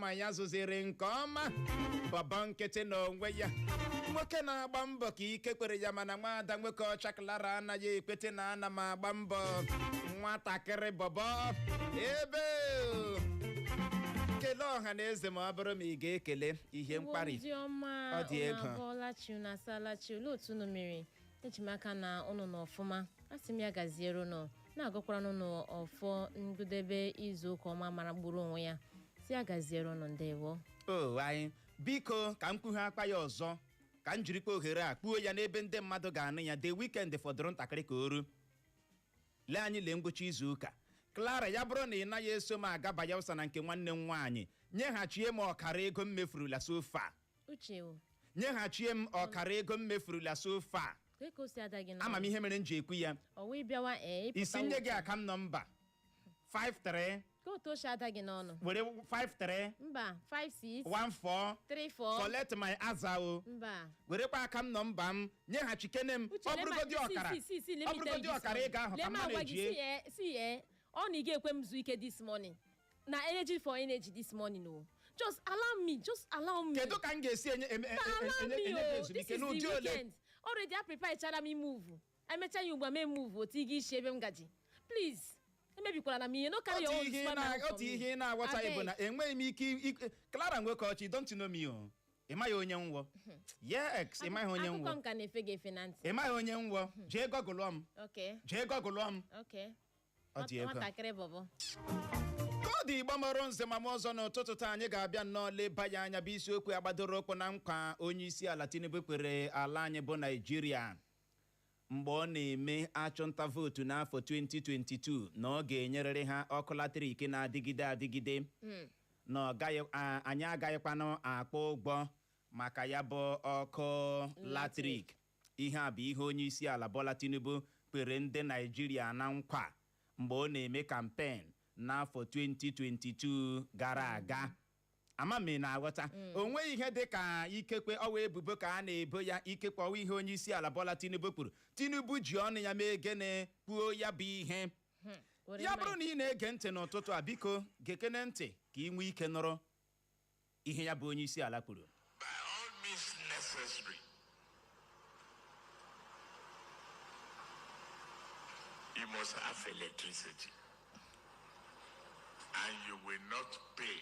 nwa ya zụziri nke ọma. Bọbọ nkịtị n'onwe ya, nwoke na-agba mbọ ka ike kwere ya, mana nwaada nwoke ọcha Clara anaghị ekwete na ana m agba mbọ. Nwatakịrị bọbọ ebe kelee ọha na eze, ma ọ bụrụ ma ị ga-ekele ihe mkparị. Ndị ọma. Ọ dị Unu egwu. abọọla chi, unu asaala chi. Olee otu unu mere? Eji m aka na unu nọ ọfụma. Asị m ya gaziere unu, na-agọkwara unu ọfọ ngụdebe izu ụka ọma mara gburu onwe ya. Si ya gaziere unu, ndewo. O anyị, biko, ka m kpughe akpa ya ọzọ, ka m jirikwa ohere a kpuo ya n'ebe ndị mmadụ ga-anụ ya. The weekend fọdụrụ ntakịrị ka o ru. Lee anyị, lee ngwụcha izu ụka. Clara, ya bụrụ na ị naghị eso m aga Bayelsa na nke nwanne m nwaanyị, nyeghachie m ọkara ego m mefurula so far. Uche o. Nyeghachie m ọkara ego m mefurula so far. Ka ka o si ada gị n'ọnụ? Ama m ihe mere m ji ekwu ya. Ọwa ịbịawa ee ịpụta. Isi nye gị account number 53. Ka otu o si ada gị n'ọnụ? Were 53. Mba, 56. 14. 34. Collect my aza o. Mba. Werekwa account number m, nyeghachikene m. Ọ bụrụgodị ọkara, ọ bụrụgodị ọkara ego ahụ ka mma na-ejie. Si ọ na ị ga-ekwe m zuo ike this morning na energy for energy this morning o. Just allow me, just allow me. Kedu ka m ga-esi enye Allow enye me enye gị o. This ezumike is the n'ụdị ole? weekend already. A prepare chara m move, emecha ya ugbu a, mee move otu ị ga isi ebe m gaji. Please, emebikwara m ihe. No carry your Otu own ihe ị spoil my own for otu me. ihe ị na-aghọtaghị bụ na Abeg. enweghị m ike Clara nwoke ọchị, don't you know me o? Ị maghị onye nwọ. Yes, ị maghị onye Akụkọ nwọ. m ka na-efe gị efe na ntị. Ị maghị onye nwọ. Jee gọgụlụọ m. Okay. Jee gọgụlụọ m. Okay. Ọ dị egwu. Nwatakịrị bọbọ. Ka ọ dị, Igbo mọrọ nze ma m ọzọ, n'ụtụtụ taa anyị ga-abịa nnọọ leba ya anya, bụ isiokwu agbadoro ụkwụ na nkwa onye isi ala Tinubu kwere ala anyị bụ Naijiria mgbe ọ na-eme achụnta vootu n'afọ 2022, na ọ ga-enyerịrị ha ọkụ latrik na-adịgide adịgide, na ọ gaghị anyị agaghịkwanụ akpọ ụgwọ maka ya bụ ọkụ latrik. Ihe a bụ ihe onye isi ala Bola Tinubu kwere ndị Naijiria na nkwa mgbe ọ na-eme campaign n'afọ 2022 gara aga. Ama m ị na-aghọta. O nweghị ihe dị ka ikekwe ọwa ebubo ka a na-ebo ya, ikekwe ọwa ihe onye isi ala Bola Tinubu kwuru. Tinubu ji ọnụ ya mee gịnị? Kwuo ya bụ ihe. Were Ya bụrụ mic. na ị na-ege ntị n'ụtụtụ a, biko gekene ntị ka ị nwee ike nụrụ ihe ya bụ onye isi ala kwuru. By all means necessary, you must have electricity. And you will not pay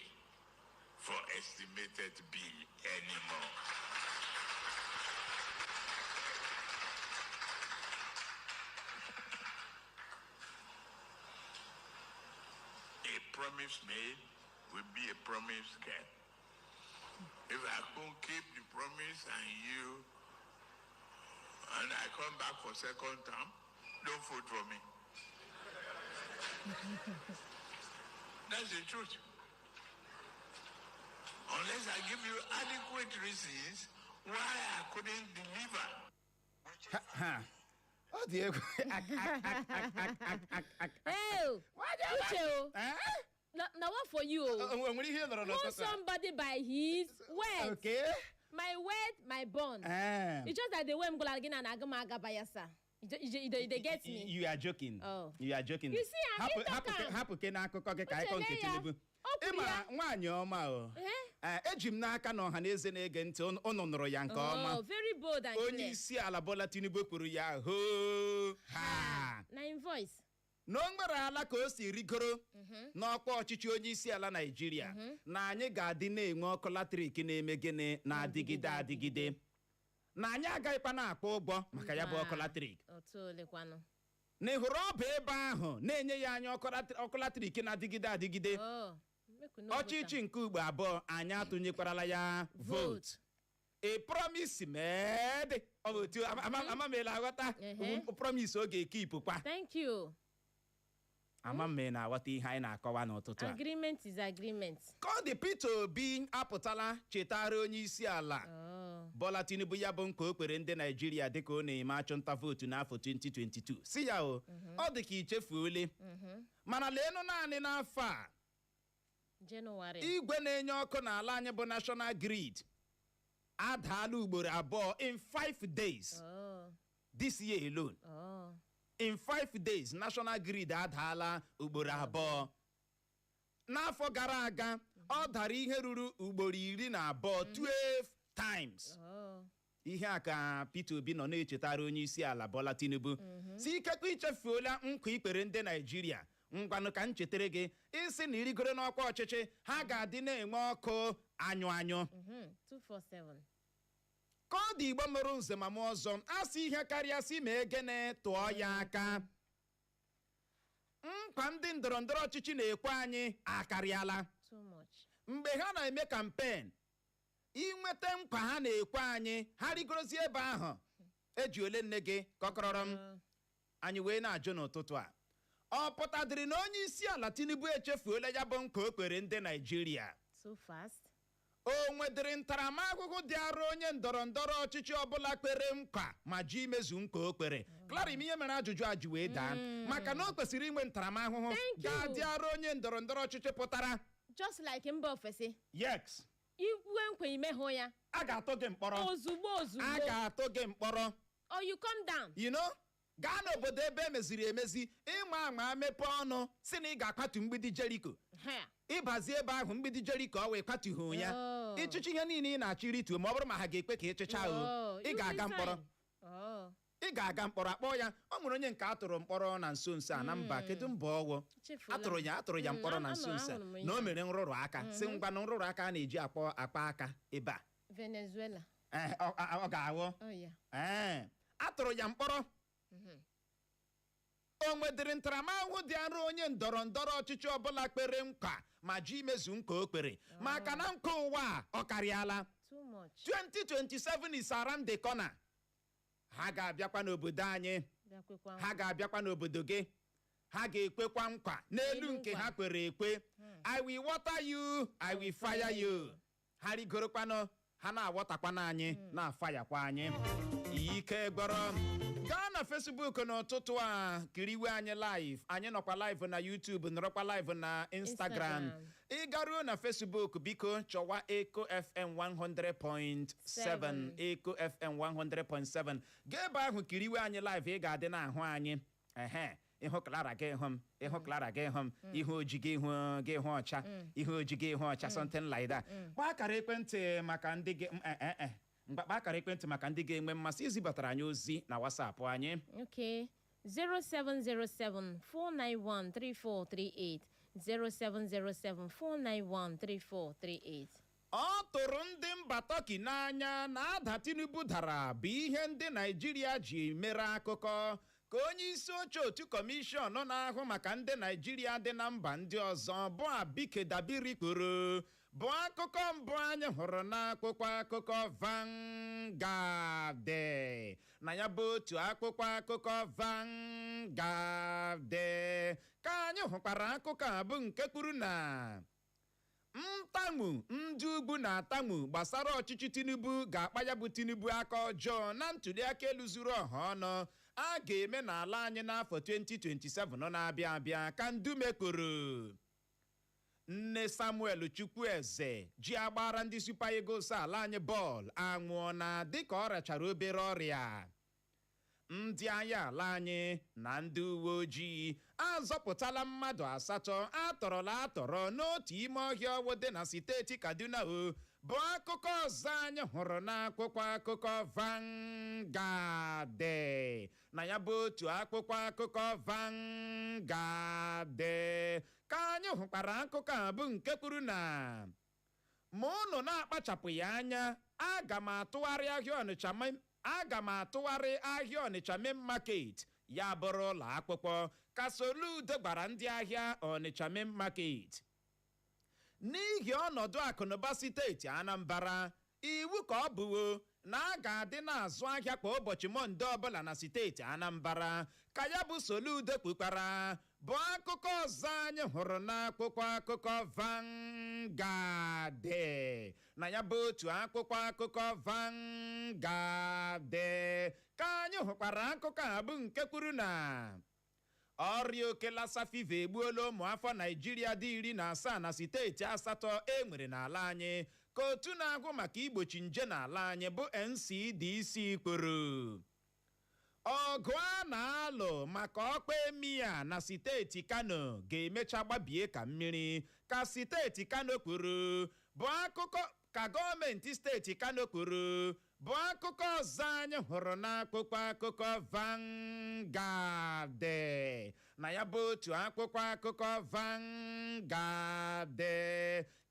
for estimated bill anymore. A promise made will be a promise kept. If I couldn't keep the promise and I come back for second term, don't vote for me. That's the truth. Unless I give you adequate reasons why I couldn't deliver. Ha, ọ dị egwu. Hey, Uche o. Eh? Na what for you o? O nwere ihe ị nọrọ Know n'ụtụtụ a? somebody by his words. Okay. My word, my bond. Eh. It's just that the way m gwara gị na na aga m aga Bayelsa. You dey get me? You are joking. Oh. You are joking. You see am, Hapụ he talk hapụ am. Hapụ ke n'akụkọ gị ka anyị Uche, kọọ nke lee ya. Tinubu. O kwuru Ịma ya. nwaanyị ọma o. Eh? Eh, eji m n'aka na ọha na eze na-ege ntị, unu nụrụ ya nke ọma. Oh, very bold and Onye clear. isi ala Bola Tinubu kwuru ya hoo ha Na im voice. na o nwere ala ka o si rigoro n'ọkwa ọchịchị onye isi ala Naijiria, na anyị ga-adị na-enwe ọkụ latrik na-eme gịnị? Na-adịgide adịgide, na anyị agaghịkwa na-akwụ ụgwọ maka ya bụ ọkụ latrik. Otu olekwanụ. Na ị hụrụ ọ bụ ebe ahụ na-enye ya anyị ọkụ latrik na-adịgide adịgide. Oh, make we no Ọchịchị nke ugbo abụọ, anyị atụnyekwarala ya vote. A promise made, ọ bụ otu ama m aghọta. Ehe. Promise ọ ga-ekipụkwa. Thank you. Ama m na-aghọta ihe anyị na-akọwa n'ụtụtụ a. Agreement is agreement. Ka ọ dị, Peter Obi apụtala chetara onye isi ala Oh. Bola Tinubu ya bụ nkwa o kwere ndị Naijiria dịka ọ na-eme achụnta vootu n'afọ 2022, si ya o, ọ dị ka ichefuole, mana leenụ, naanị n'afọ a, January. Igwe na-enye ọkụ n'ala anyị bụ National Grid adaala ugboro abụọ in 5 days Oh. this year alone. Oh. In 5 days, National Grid adaala ugboro abụọ. N'afọ gara aga, Ọ dara ihe ruru ugboro 12, 12 times. Oh. Ihe a ka Peter Obi nọ na-echetara onye isi ala Bola Tinubu, si ikekwe ichefuola nkwa ikpere ndị Naijiria. Ngwanụ, ka m chetara gị, isi na irigoro n'ọkwa ọchịchị, ha ga-adị na-enwe ọkụ anyụ anyụ. 247. Ka ọ dị, Igbo mụrụ nze ma mụ ọzọ, a sị ihe karịa sị ma egene tụọ ya aka. Nkwa ndị ndọrọ ndọrọ ọchịchị na-ekwe anyị akarịala. Too much. Mgbe ha na-eme campaign, inweta nkwa ha na-ekwe anyị, ha rigorozi ebe ahụ, eji ole nne gị kọkọrọrọ m. Anyị wee na-ajụ n'ụtụtụ a, ọ pụtadịrị na onye isi ala Tinubu echefuola ya bụ nkwa o kwere ndị Naijiria? So fast. O nwedịrị ntaramahụhụ dị arụ onye ndọrọ ndọrọ ọchịchị ọbụla kpere nkwa ma ji imezu nkwa o kwere? Clara, ihe mere ajụjụ a ji wee daa, maka na o kwesịrị inwe ntaramahụhụ Thank you. ga-adị arụ onye ndọrọ ndọrọ ọchịchị pụtara. Just like mba ofesi. Yes. Ikwe nkwa, imehụ ya. A ga-atụ gị mkpọrọ. Ozugbo. A Ozugbo. ga-atụ gị mkpọrọ. Or you come down. Gaa n'obodo ebe emeziri emezi, ịma ama mepee ọnụ si na ị ga-akwatu mgbidi Jeriko. Ha. Ịbazi ebe ahụ, mgbidi Jeriko ọ wee kwatughị ya. Oh. Ịchịchị ihe niile ị na-achọ irituo, ma ọ bụrụ ma ha ga-ekwe ka ịchịcha o. Oh, Ị you ga-aga resign. mkpọrọ. Oh. Ị ga-aga mkpọrọ, akpọ ya. Ọ nwere onye nke a tụrụ mkpọrọ na nso nso a na mba, kedu mba ọwụ? Echefula m. Atụrụ ya mkpọrọ na nso nso a, Ahụrụ m na o ihe. mere nrụrụ aka, si ngwanụ, nrụrụ aka a na-eji akpọ akpa aka ebe a. Venezuela. Ee, ọ ga-awụ. Oh yeah. Ee, a tụrụ ya mkpọrọ. O nwedịrị ntaramahụhụ dị arụ onye ndọrọ ndọrọ ọchịchị ọbụla kpere nkwa ma ji imezu nkwa o kpere? Maka na nkwa ụwa a, ọ karịala. Too much. 2027 is around the corner. Ha ga-abịakwa n'obodo anyị. Bịakwekwa. Ha ga-abịakwa n'obodo gị, ha ga-ekwekwa nkwa n'elu N'elu nke nkwa. ha kwere ekwe. "I will water you, I will fire you." Ha rigorokwanụ, ha na-awọtakwana anyị, na-afayakwa anyị. Ike gbọrọ. Gaa na Facebook n'ụtụtụ a, kiriwe anyị live. Anyị nọkwa live na YouTube, nọrọkwa live na Instagram. Instagram. Ị garuo na Facebook, biko chọwa Eco FM 100.7, Eco FM 100.7. Gaa ebe ahụ kiriwe anyị live, ị ga-adị na-ahụ anyị. Ehe, ịhụ Clara gị hụ m, ịhụ Clara gị hụ m, ihu oji gị hụ, gị hụ ọcha, ihu oji gị hụ ọcha, something like that. Kpaa akara ekwentị maka ndị gị mgba, kpaa akara ekwentị maka ndị ga-enwe mmasị izibatara anyị ozi na WhatsApp anyị. Okay. 0707 491 3438. 0707 491 3438. Ọ tụrụ ndị mba Tọki n'anya na ada Tinubu dara bụ ihe ndị Naijiria ji mere akụkọ, ka onye isi oche otu kọmishọn na-ahụ maka ndị Naijiria dị na mba ndị ọzọ bụ Abike Dabiri kwuru, bụ akụkọ mbụ anyị hụrụ n'akwụkwọ akụkọ Vanguard. Na ya bụ otu akwụkwọ akụkọ Vanguard ka anyị hụkwara akụkọ a bụ nke kwuru na ntamu ndị ugwu na-atamu gbasara ọchịchị Tinubu ga-akpa ya bụ Tinubu aka ọjọọ na ntụliaka elu zuru ọha ọnụ a ga-eme n'ala anyị n'afọ 2027 na-abịa abịa, ka Ndume kwuru. Nne Samuel Chukwueze ji agbara ndị Super Eagles ala anyị bọọlụ anwụọna dịka ọ rachara obere ọrịa. Ndị agha ala anyị na ndị uwe ojii azọpụtala mmadụ asatọ atọrọla atọrọ n'otu ime ọhịa ọwụ dị na steeti Kaduna o, bụ akụkọ ọzọ anyị hụrụ n'akwụkwọ akụkọ Vanguard. Na ya bụ otu akwụkwọ akụkọ Vanguard ka anyị hụkwara akụkọ a bụ nke kwuru na ma unu na-akpachapụ ya anya, aga m atụgharị ahịa Ọnịcha aga m atụgharị ahịa Ọnịcha Main Market ya bụrụ ụlọ akwụkwọ, ka Soludo gwara ndị ahịa Ọnịcha Main Market. N'ihi ọnọdụ akụnụba steeti Anambra, iwu ka ọ bụwo na a ga-adị na-azụ ahịa kwa ụbọchị Mọnde ọbụla na steeti Anambra, ka ya bụ Soludo kpukwara, bụ akụkọ ọzọ anyị hụrụ n'akwụkwọ akụkọ Vanguard. Na ya bụ otu akwụkwọ akụkọ Vanguard ka anyị hụkwara akụkọ a bụ nke kwuru na ọrịa oke Lassa fever egbuola ụmụ afọ Naijiria dị 17 na steeti asatọ e nwere n'ala anyị, ka otu na-agụ maka igbochi nje n'ala anyị bụ NCDC kwuru. Ọgụ a na-alụ maka ọkpa emir na steeti Kano ga-emecha gbabie ka mmiri, ka steeti Kano kwuru, bụ akụkọ ka gọọmenti steeti Kano kwuru, bụ akụkọ ọzọ anyị hụrụ n'akwụkwọ akụkọ Vanguard. Na ya bụ otu akwụkwọ akụkọ Vanguard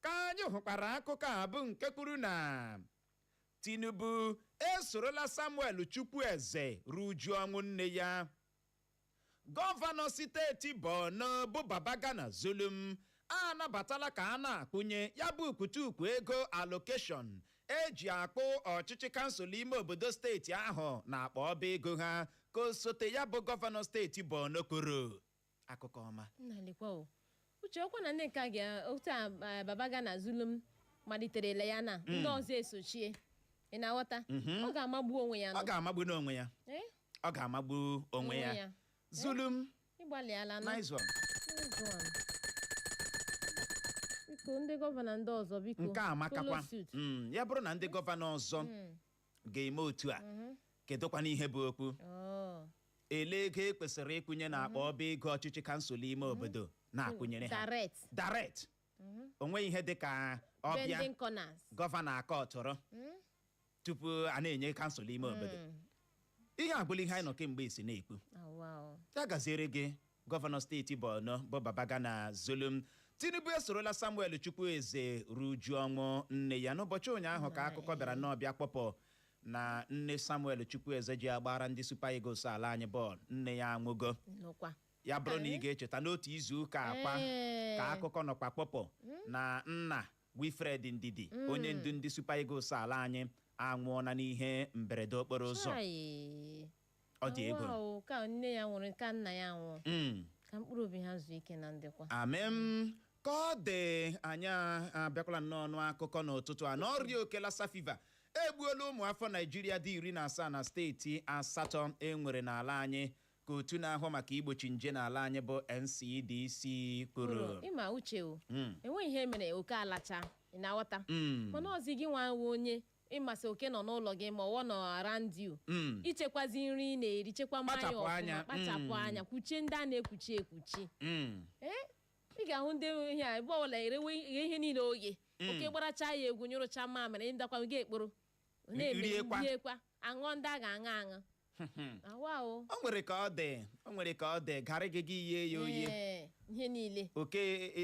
ka anyị hụkwara akụkọ a, bụ nke kwuru na Tinubu esorola Samuel Chukwueze ruju ọnwụ nne ya. Gọvanọ steeti Borno bụ Babagana Zulum anabatala ka a na-akwụnye ya bụ ukwutukwu ego allocation eji akpụ ọchịchị kansụl ime obodo steeti ahụ na akpa ọba ego ha, ka osote ya bụ gọvanọ steeti Borno kwuru. Akụkọ ọma. Nna, lekwa o, Uche, ọkwa na ndị nke a ga otu a, Babagana Zulum maliterela ya na ndị ọzọ esochie, ị na-aghọta, ọ ga-amagbu onwe ya Ọ nụ. ga-amagbu n'onwe ya. Eh? Ọ ga-amagbu onwe ya. Ya. Zulum. Ịgbalịala nụ. Nice one. Nice one. Biko, ndị gọvanọ ndị ọzọ, biko, Nke a amakakwa. follow suit. Ya bụrụ na ndị gọvanọ ọzọ ga-eme otu a, kedụkwana ihe bụ okwu? Oh. Ele ego e kwesịrị ịkwụnye n'akpa ọba ego ọchịchị kansụl ime obodo na-akwụnyere ha Direct. Direct. Onwe ihe dị ka ọbịa Bending corners. Gọvanọ akọtụrụ tupu a na-enye kansụl ime obodo. Ihe agwụla ihe anyị nọ kemgbe esi na-ekwu. Oh, wow. Ya gaziere gị, gọvanọ steeti Borno bụ Babagana Zulum. Tinubu esorola Samuel Chukwueze ruju ọnwụ nne ya. N'ụbọchị ụnyaahụ ka akụkọ bịara n'ọbịa kpọpọ na nne Samuel Chukwueze ji agbara ndị Super Eagles ala anyị bọọlụ, nne ya anwụgo. Nụkwa. Ya bụrụ na ị ga-echeta, n'otu izu ụka akwa ka akụkọ nọkwa kpọpọ na nna Wilfred Ndidi, onye ndu ndị Super Eagles ala anyị, anwụọla n'ihe mberede okporo ụzọ. Chai. Ọ dị egwu. Wow, ka nne ya nwụrụ, ka nna ya nwụrụ. Ka mkpụrụ obi ha zuo ike na ndịkwa. Amem. Ka ọ dị, anyị abịakwala nnọọ akụkọ n'ụtụtụ a na ọrịa oke Lassa fever egbuola ụmụ afọ Naijiria dị 17 na steeti asatọ e nwere n'ala anyị, ka otu na-ahụ maka igbochi nje n'ala anyị bụ NCDC kwuru. Ịma, Uche, o enweghị ihe mere oke alacha, ị na-aghọta? Mm. Mana ọzi gị nwa nwe onye ịmasị oke nọ n'ụlọ gị ma ọwọ nọ around you, ichekwazi nri ị na-eri, chekwa mmanya Kpachapụ ọfụma. anya. Kpachapụ anya, kwuchie ndị a na-ekwuchi ekwuchi. Ee, ị ga-ahụ ndị ihe a ebe ọbụla erewe ihe niile oge oke gbaracha ya egwu, nyụrụcha mamịrị, ndakwa gị ekporo na-eme. Riekwa. Riekwa, aṅụọ ndị a ga-aṅụ aṅụ awa o. O nwere ka ọ dị, o nwere ka ọ dị, garị gị gị yie ya oye. Ee, ihe niile. Oke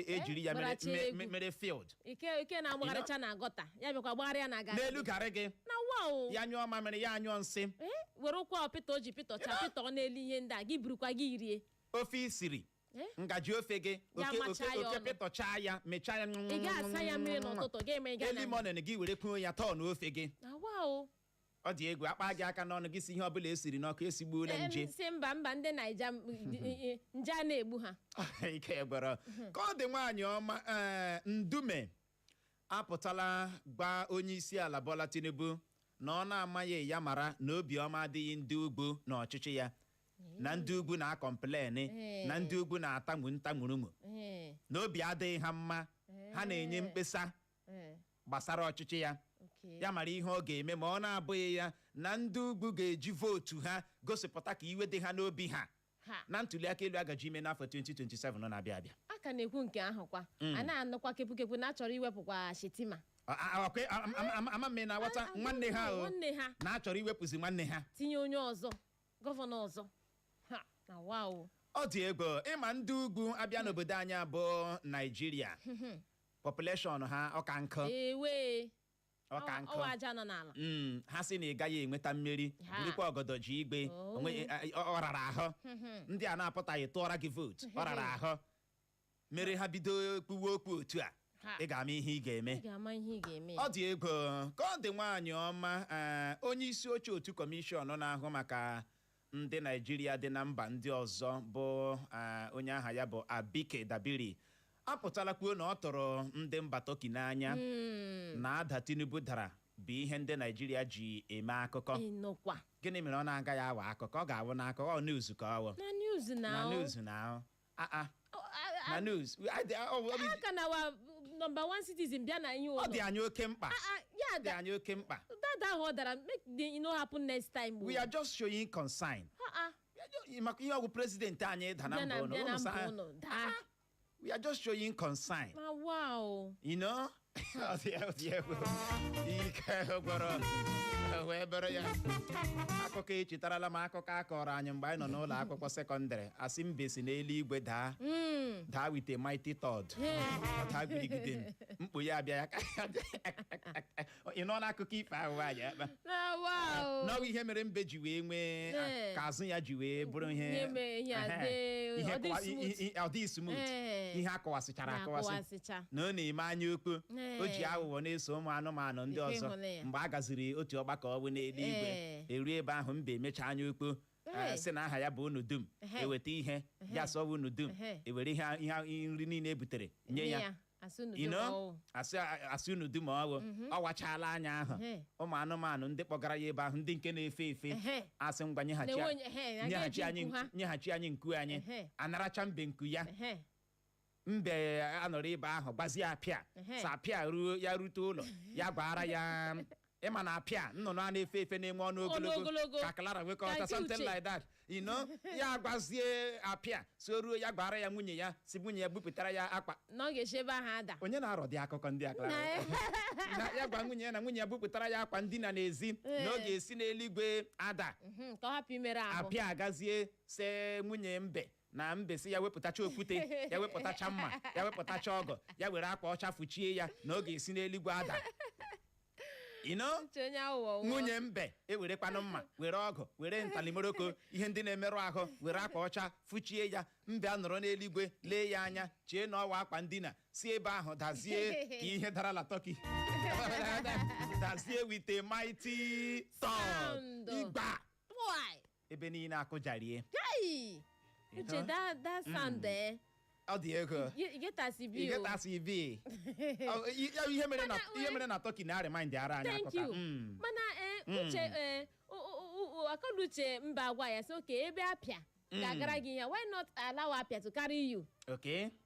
ejiri ya mere Gbaracha egwu. mere field. Ike ike na-agbagharịcha na gọta ya, bịakwa gbagharịa na garị. N'elu garị gị. Na wa o. Ya nyụọ mamịrị, ya anyụọ nsị. Ee, were ụkwụ pịta o ji pịtọcha pịtọ n'elu ihe ndị a gị, burukwa gị rie. Ofe isiri, Eh? ngaji ofe gị, Ya oke oke machaa ya oke ọnụ. pịtọchaa ya, mechaa ya. Ị ga-asa ya mmiri n'ụtụtụ, ga-eme ị ga Early morning gị were kwuo ya tọọ n'ofe gị. Na wa o. Ọ dị egwu. Akpa gị aka n'ọnụ gị si ihe ọbụla esiri n'ọkụ esigbuola nje. Si mba mba, ndị Naija nje a na-egbu ha. Ike gwara ka ọ dị. Nwaanyị ọma, ee, Ndume apụtala gwa onye isi ala Bola Tinubu na ọ na-amaghị ya mara na obiọma adịghị ndị ugwu n'ọchịchị ya, na ndị ugwu na-acomplain, na ndị ugwu na-atamu ntamurumu, na obi adịghị ha mma, ha na-enye mkpesa gbasara ọchịchị ya. Ya mara ihe ọ ga-eme, ma ọ na-abụghị ya na ndị ugwu ga-eji vootu ha gosipụta ka iwe dị ha n'obi ha Ha na ntuli aka elu agaji ime n'afọ 2027 nọ na-abịa abịa. A ka na-ekwu nke ahụ kwa, a na-anụkwa kepụkepụ na achọrọ iwepụkwa Shetima. Ama m na-aghọta nwanne ha o. Nwanne ha. Na achọrọ iwepụzi nwanne ha. Tinye onye ọzọ, gọvanọ ọzọ ha na wow. Ọ dị egwu. Ịma ndị ugwu abịa n'obodo anyị abụọ Naijiria, population ha ọka nkụ. Ewe. Ọka nkụ. Ọwa aja nọ n'ala. Ha sị na ị gaghị enweta mmeri. Ha. Burukwa ọgọdọ ji igbe. Oh. Ọ rara ahụ ndị a na-apụtaghị tụọra gị vootu. Ọ rara ahụ mere ha bido kwuwe okwu otu a. Ha. Ị ga-ama ihe ị ga-eme. Ị ga-ama ihe ị ga-eme. Ọ dị egwu. Ka ọ dị, nwaanyị ọma, ee, onye isi oche otu kọmishọn na-ahụ maka ndị Naijiria dị na mba ndị ọzọ bụ onye aha ya bụ Abike Dabiri apụtala kwuo na ọ tụrụ ndị mba Turkey n'anya na ada Tinubu dara bụ ihe ndị Naijiria ji eme akụkọ. Ịnụkwa. Gịnị mere ọ na-agaghị awa akụkọ? Ọ ga-awụ n'akụkọ, ọ news ka ọ wụ. Na news na Na o. news na ọ na news. Aka na wa number one citizen bịa na ihe Ọ ụlọ. dị anyị oke mkpa. Ya Ọ dị anyị oke mkpa. Dada ahụ ọ dara, make the no happen next time o. We are just showing concern. Ha. Maka ihe ọgwụ president anyị da na Bịa mba na ụnụ bịa na ụnụ mba sa ụnụ daa. We are just showing concern. Ma wow. Ọ dị egwu. Ike gwọrọ wee bụrụ ya. Akụkọ echetarala m akụkọ a kọrọ anyị mgbe anyị nọ n'ụlọ akwụkwọ sekọndịrị. Asị mbe si n'eluigwe daa, daa with a mighty thud. Ọ daa gbuligide mkpu ya abịa ya. Ị nọ n'akụkọ ifo ahụ anyị akpa Na wow. n'ọrụ ihe mere mbe ji wee nwee Ee. ka azụ ya ji wee bụrụ ihe Ihe mere ihe a Ehe. Ihe ọ dị smooth. ọ dị smooth. Ee. Ihe akọwasịchara akọwasị Na-akọwasịcha. na ọ na-eme anya ukwu. Ee. O ji aghụghọ na-eso ụmụ anụmanụ ndị Ikwe ọzọ. ịhụla ya. Mgbe a gaziri otu ọgbakọ ọbụ n'eluigwe, eruo ebe ahụ, mbe emechaa anya ukwu, Ee. sị na aha ya bụ unu dum eweta ihe ya sọwa unu dum ewere ihe nri niile e butere nye ya. Asị unu You dum know? ọwụ. Asị unu dum ọwụ. Ọ wachala anya ahụ. Ụmụ anụmanụ ndị kpọgara ya ebe ahụ, ndị nke na-efe efe, asị ngwa, nyeghachi Na-enwe onye- na nyeghachi ga-eji anyị nku ha. Nyeghachi anyị nku anyị. Anaracha mbe nku ya. Mbe anọrọ ebe ahụ gbazie apịa. Sa apịa ruo ya rute ụlọ ya gwara ya, ịma na apịa nnụnụ a na-efe efe na-enwe ọnụ ogologo ogologo. Ka Clara nwekọta Ka nke something Uche. like that. Ya gwazie apịa so ruo ya gwara ya nwunye ya, si nwunye ya bupụtara ya akpa. Na ọ ga-esi ebe ahụ ada. Onye na-arọdị akụkọ ndị a, Clara? Na ya gwa nwunye ya na nwunye ya bupụtara ya akwa ndina n'ezi, na ọ ga-esi n'eluigwe ada. Ka ọ hapụ imere ahụ. Apịa agazie se nwunye mbe na mbe si ya wepụtacha okwute ya, wepụtacha mma ya, wepụtacha ọgọ ya, were akwa ọcha fụchie ya, na ọ ga-esi n'eluigwe ada. Uche onye aghụghọ nwụọ. Nwunye mbe ewerekwanụ mma, were ọgụ, were ntalimoroko, ihe ndị na-emerụ ahụ, were akwa ọcha fụchie ya. Mbe a nọrọ n'eluigwe lee ya anya, chee na ọwa akwa ndina, si ebe ahụ dazie ka ihe dara la Turkey, dazie with a mighty thud. Sound. Igba Why? ebe niile akụjarie. Hey! Uche, that sound eh. Ọ dị ego. You get as e be. You get as e be. Ihe mere na Mana, ihe mere na Turkey na-arịmindị ara anyị Thank akụkọ a. you. Mana Uche, akọnuche mba gwa ya sị okay, ebe apịa ga-agara gị ihe, why not allow apịa to carry you?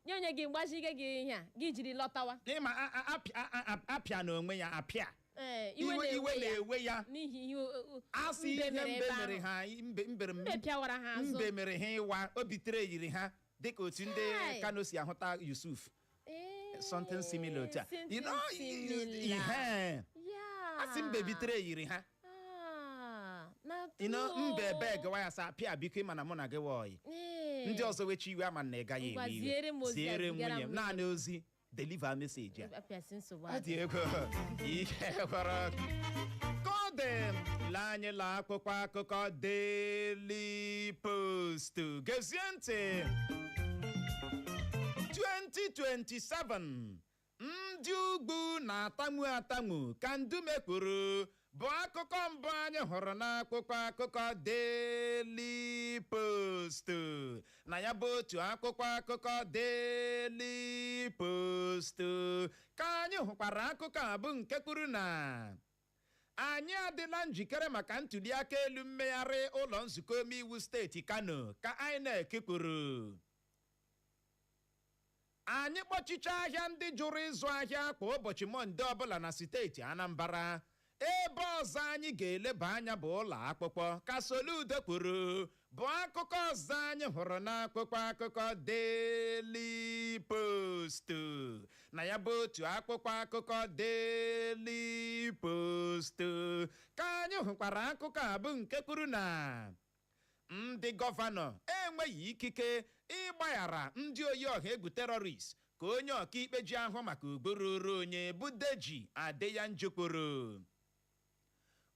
Nye onye gị mgbazige gị ihe a gị jiri lọtawa. N'ịma apịa n'onwe ya apịa. Ee, iwe iwe iwe na-ewe ya na-ewe ya n'ihi ihe asị mbe ihe mere mbe ebe mere ahụ. ha mbe mbere Mbe pịawara ha azụ. Mbe mere ha ịwa obi tere yiri ha dịka otu ndị Chai. Kano si ahụta Yusuf. Something similar otu a. Something You know, similar. ihe asị mbe bitere yiri ha. Ah, na You know, mbe true. ebe gawa ya sa apịa, biko, ịma na mụ na gị wọyị. Ndị ọzọ wechi iwe ama na ị gaghị Ngwa, ewe iwe. ziere m ozi a, Ziere zigara nwunye m m. Naanị ozi, deliver message a. Apịasị nsogbu Ọ dị adị. egwu. Ihe gwara ka ọ dị, lee anyị la akwụkwọ akụkọ Daily Post. Gezie ntị. 2027, ndị ugwu na-atamu atamu ka Ndume kwuru, bụ akụkọ mbụ anyị hụrụ n'akwụkwọ akụkọ Daily Post. Na ya bụ otu akwụkwọ akụkọ Daily Post ka anyị hụkwara akụkọ a bụ nke kwuru na anyị adịla njikere maka ntuli aka elu mmegharị ụlọ nzukọ omeiwu steeti Kano, ka INEC kwuru. Anyị kpọchicha ahịa ndị jụrụ ịzụ ahịa kwa ụbọchị Mọnde ọbụla na steeti Anambra, ebe ọzọ anyị ga-eleba anya bụ ụlọ akwụkwọ, ka Soludo kwuru, bụ akụkọ ọzọ anyị hụrụ n'akwụkwọ akụkọ Daily Post. Na ya bụ otu akwụkwọ akụkọ Daily Post ka anyị hụkwara akụkọ a bụ nke kwuru na ndị gọvanọ enweghị ikike ịgbaghara ndị oyi ọha egwu terrorist, ka onye ọkaikpe ji ahụ maka ugboro onye bụ Deji Adeyanju kwuru.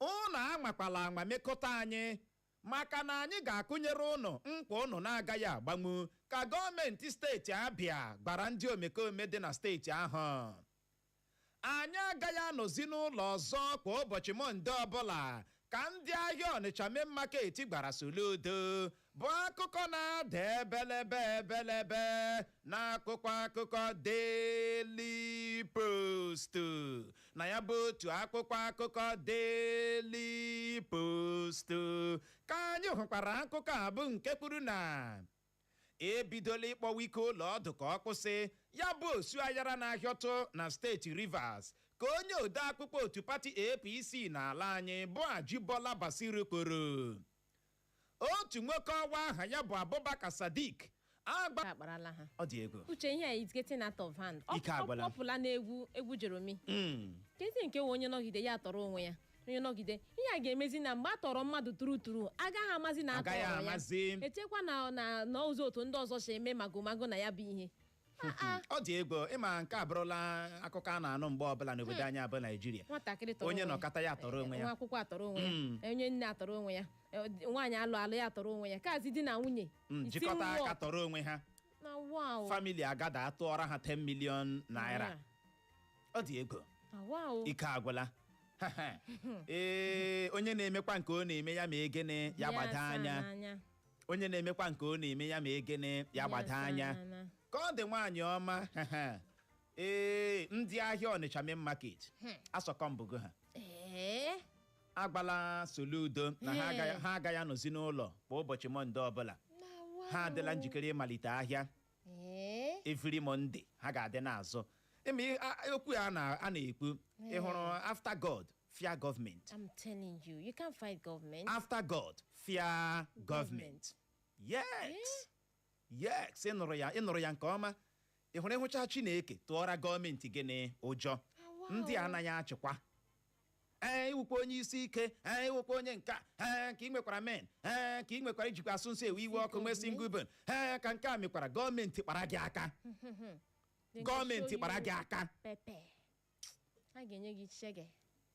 Ụnụ anwakwala anwa mekọta anyị, maka na anyị ga-akụnyere ụnụ nkwa ụnụ na-agaghị agbanwu, ka gọọmenti steeti Abịa gbara ndị omekome dị na steeti ahụ. Anyị agaghị anọzi n'ụlọ ọzọ kwa ụbọchị Mọnde ọbụla, ka ndị ahịa Ọnịcha Main Market gbara Soludo, bụ akụkọ na-ada ebelebe ebelebe n'akwụkwọ akụkọ Daily Post. Na ya bụ otu akwụkwọ akụkọ Daily Post ka anyị hụkwara akụkọ a bụ nke kwuru na ebidola ịkpọwa ike ụlọ ọdụ ka ọ kwụsị ya bụ osu ayara na-ahịọtụ na steeti Rivers, ka onye ode akwụkwọ otu pati APC n'ala anyị bụ Ajibola Basiru kwuru. Otu nwoke ọwa aha ya bụ Abubakar Sadiq agba Akparala ha. Ọ dị egwu. Uche, ihe a is getting out of hand. Ike agwụla. Ọ pụla n'egwu egwu Jeromi. Kezi nke nwe onye nọgide ya tọrọ onwe ya, onye nọgide ihe a ga-emezi na mgbe a tọrọ mmadụ tụrụ tụrụ, agaghị amazi na a Agaghị tọrọ ya. amazi. Echekwa na ụzọ otu ndị ọzọ si eme magomago na ya bụ ihe. Ah, ah, Ọ dị egwu. Ịma nke abụrụla akụkọ a na-anụ mgbe ọbụla n'obodo anyị abụ Naijiria. Nwatakịrị tọrọ Onye onwe ya. nọkọta ya tọrọ onwe ya. Nwa akwụkwọ atọrọ onwe ya, onye nne atọrọ onwe ya, nwaanyị alụ alụ ya atọrọ onwe ya, kazi di na nwunye isi Jikọta nwụọ. aka tọrọ onwe ha. Na wow. Family agada atụọra ha 10 million naira. Ọ dị egwu. Na wow. Ike agwụla. Ee, onye na-emekwa nke ọ na-eme ya ma egene ya gbado saa anya. n'anya. Onye na-emekwa nke ọ na-eme ya ma egene ya gbado saa anya. n'anya. Ka ọ dị, nwaanyị ọma, ee, ndị ahịa Ọnịcha Main Market asọkọmbụgo ha. Agbala Soludo na ha agaghị anọzi n'ụlọ kwa ụbọchị Monday ọbụla. Na wow. Ha adịla njikere ịmalite ahịa. Every Monday ha ga-adị n'azụ. Ịma okwu a na-ekwu, ị hụrụ, after God, fear government. I'm telling you, you can't fight government. After God, fear government. Yes, ị nụrụ ya, ị nụrụ ya nke ọma. Ị hụrụ, ịhụcha Chineke, tụọra gọọmenti gịnị ụjọ. Wow. Ndị a anaghị achịkwa. Ee, iwukwa onye isi ike, ee, iwukwa onye nka, ee, ka ị nwekwara men, ee, ka ị nwekwara ijikwa asụ nsọ ewe iwe ọkụ, nwee single bone, ee, ka nke a mekwara gọọmenti kpara gị aka. They go Gọọmenti show kpara you gị aka. Pepe. Ha ga-enye gị shege.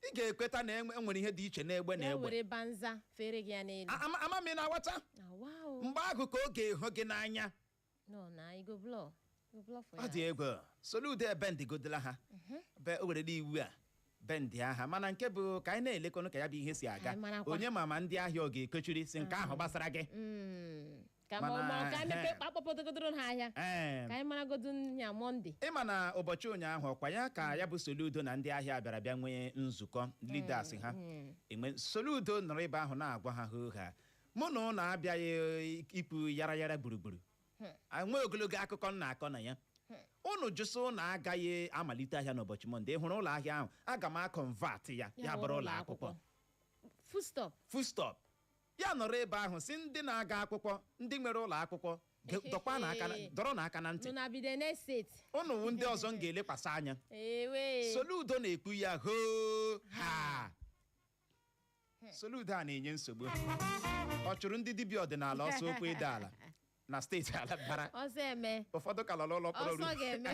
Ị ga-ekweta na enwere ihe dị iche n'egbe na Ya egbe. were banza fere gị ya n'elu. Ama m ị na-aghọta. Na wow. Mgbe ahụ ka ọ ga-ehụ gị n'anya. No, na you go blow. You go blow for Ọ ya. dị egwu. Soludo ebendigodela ha be o werela iwu a bendị aha, mana nke bụ ka anyị na-elekọnụ ka ya bụ ihe si aga. Anyị marakwa. Onye ma ndị ahịa ọ ga-ekochiri si nke ahụ gbasara gị. Ka ma Mana, ma ka emepe akpọpụtagodoro ha ahịa. Ee. Ka anyị maragodo nya Monday. Ịma na ụbọchị ụnyaahụ ọkwa ya ka ya bụ Soludo na ndị ahịa bịara bịa nwee nzukọ leaders ha enwe. Soludo nọrọ ebe ahụ na-agwa ha hoo ha, mụ na ụnụ abịaghị ikpu yara yara gburugburu, nwee ogologo akụkọ m na-akọ na ya. Ụnụ jụsị ụnụ agaghị amalite ahịa n'ụbọchị Monday, ị hụrụ ụlọ ahịa ahụ, aga m a-convert ya, ya bụrụ ụlọ akwụkwọ. Full stop. Full stop. Ya nọrọ ebe ahụ si ndị na-aga akwụkwọ, ndị nwere ụlọ akwụkwọ, dọkwa na aka dọrọ na aka na ntị. No na be the next set. Ụnụ wụ ndị ọzọ m ga-elekwasị anya. Ewe. Soludo na-ekwu ya hoo ha. Soludo a na-enye nsogbu. Ọ chụrụ ndị dibịa ọdịnala ọsọ okwu ịda ala na steeti Anambra. Ọsọ eme. Ụfọdụ ka lọrọ ụlọ mkpọrọ. Ọsọ ga-eme.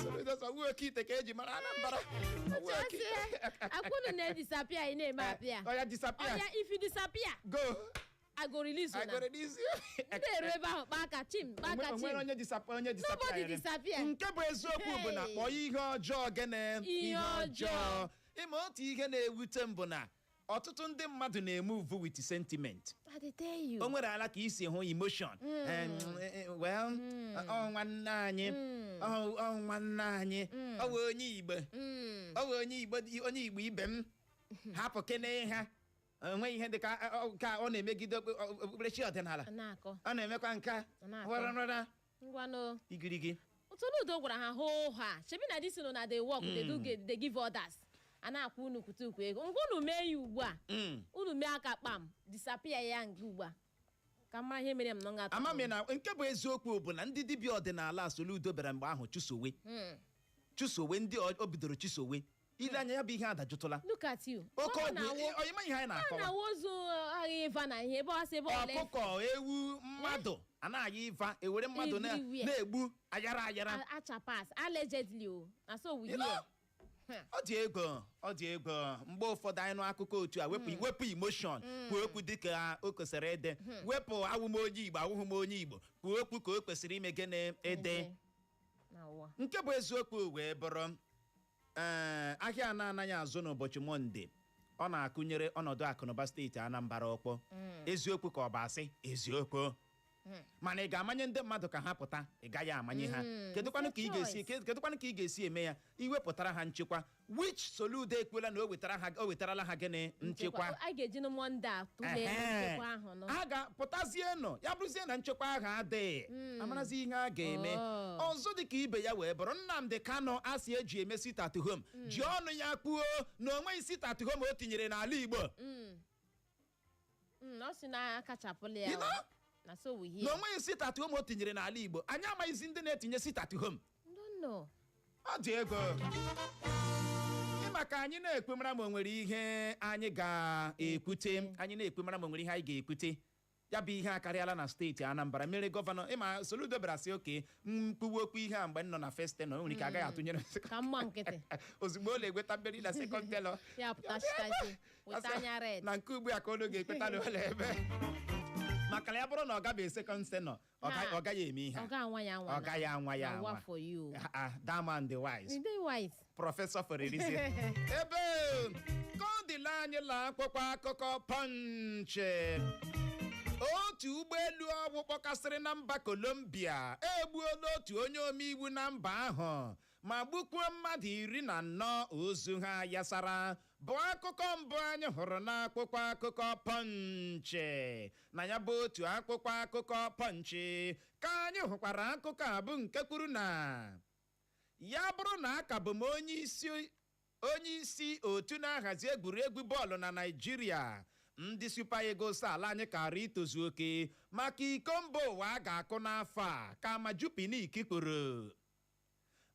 Soludo sọ wuo oke ite ka eji mara Anambra. Wuo oke ite. Akwụnụ na-edisappear, ị na-eme appear. Oya, disappear. Oya, if you disappear, Go. I go release I una. go release you. Ndị eru ebe ahụ kpaa aka chim, kpaa aka O nwere chim. onye disappear, onye disappear. Nobody disappear. Nke bụ eziokwu bụ na Hey. kpọọ ihe ọjọọ gịnị? Ihe ọjọọ. Ịma otu ihe na-ewute m bụ na ọtụtụ ndị mmadụ na-emove with sentiment. I dey tell you. O nwere ala ka isi hụ emotion. Well, ọ nwanne anyị, ọ nwanne anyị, ọ bụ onye Igbo, ọ bụ onye Igbo, onye Igbo ibe m, hapụ kene ha onwe ihe dịka ka ọ na-emegide okpukperechi ọdịnala. A na-akọ. Ọ na-emekwa nka. Ọ na-akọ. Nwere Ngwanụ. igirigi. Soludo gwara ha hoo ha, shebi na this na dey work, dey do dey give orders, a na-akwụ unu kwutukwu ego ngwa, unu mee ya ugbu a. Unu mee aka kpam disappear ya nga ugbu a, ka mara ihe mere m nọ nga. Amami na nke bụ eziokwu bụ na ndị dibịa ọdịnala Soludo bịara mgbe ahụ chụsowe chụsowe ndị o bidoro chụsowe ile anya ya bụ ihe adajụtụla. Look at you. Oke Ọ ọgwụ na-awụ ọyịma ihe anyị a na-akọwa. Na-awụ ozu agha ịva na ihe ebe ọ sị ebe ole. Ọkụkọ, ewu, mmadụ anaghị ịva ewere mmadụ Everywhere. na-egbu ayara ayara. Achapas allegedly o, na so we You know? hear. Ọ dị ego, ọ dị ego. Mgbe ụfọdụ anyị nụ akụkọ otu a, wepụ wepụ emotion, kwuo okwu dịka o kwesịrị ịdị. Wepụ awụ m onye Igbo, awụghị m onye Igbo, kwuo okwu ka o kwesịrị ime gịnị ịdị. Na ụwa. Nke bụ eziokwu wee bụrụ, ee, ahịa a na-anaghị azụ n'ụbọchị Monday, ọ na-akụnyere ọnọdụ akụnụba steeti Anambra ọkpọ. Eziokwu ka ọ bụ asị? Eziokwu. Mana ị ga-amanye ndị mmadụ ka ha pụta? Ị gaghị amanye ha. Kedụkwanụ ka ị ga-esi Choice. Kedụkwanụ ka ị ga-esi eme ya, iwepụtara ha nchekwa, which Soludo ekwela na o wetara ha, o wetarala ha gịnị? Nchekwa. A ga-eji na Monday a tụlee nchekwa ahụ nọ. A ga-pụtazie nọ ya bụrụzie na nchekwa ahụ adịghị, amarazi ihe a ga-eme. Ọzọ dị ka ibe ya wee bụrụ, Nnamdi Kanu a sị eji eme sit at home, ji ọnụ ya kwuo na o nweghị sit at home o tinyere n'ala Igbo. Ọ sị na akachapụla ya. You know? O. Na so we hear. Na o nweghị sit at home o tinyere n'ala Igbo. Anyị amaghịzi ndị na-etinye sit at home. Don't know. Ọ dị ego ịma ka anyị na-ekwe mara ma o nwere ihe anyị ga-ekwute. Anyị na-ekwe mara ma o nwere ihe anyị ga-ekwute. Ya bụ ihe akarịala na steeti Anambra mere gọvanọ ịma Soludo bịara sị oke mkpuwe okwu ihe a mgbe m nọ na first tenure, o nwere ike agaghị atụnyere. Ka mma nkịtị. Ozugbo ọ na-egweta mmeri na second tenure, ya pụta chitachi weta anya red. Na nke ugbu a ka olu ga-ekweta n'ụlọ ebe, maka na ya bụrụ na ọ gabeghị second tenure, Ha. ọ gaghị eme ihe a. Ọ ga-anwa ya anwa. Ọ gaghị anwa ya Na anwa. wa for you. Ah, ah, that man dị wise. You dey wise. Professor for a reason. Ebe ka ọ dịla, anyị la akwụkwọ akụkọ Punch. Otu ụgbọelu ọgwụ kpọkasịrị na mba Colombia egbuola otu onye omeiwu na mba ahụ ma gbukwuo mmadụ 14, ozu ha yasara, bụ akụkọ mbụ anyị hụrụ n'akwụkwọ akụkọ Punch. Na ya bụ otu akwụkwọ akụkọ Punch ka anyị hụkwara akụkọ a bụ nke kwuru na ya bụrụ na aka bụ m onye isi otu na-ahazi egwuregwu bọọlụ na Naịjirịa, ndị Super Eagles ala anyị kara itozu oke maka iko mba ụwa a ga-akụ n'afọ a, ka Amaju Pinnick kwuru.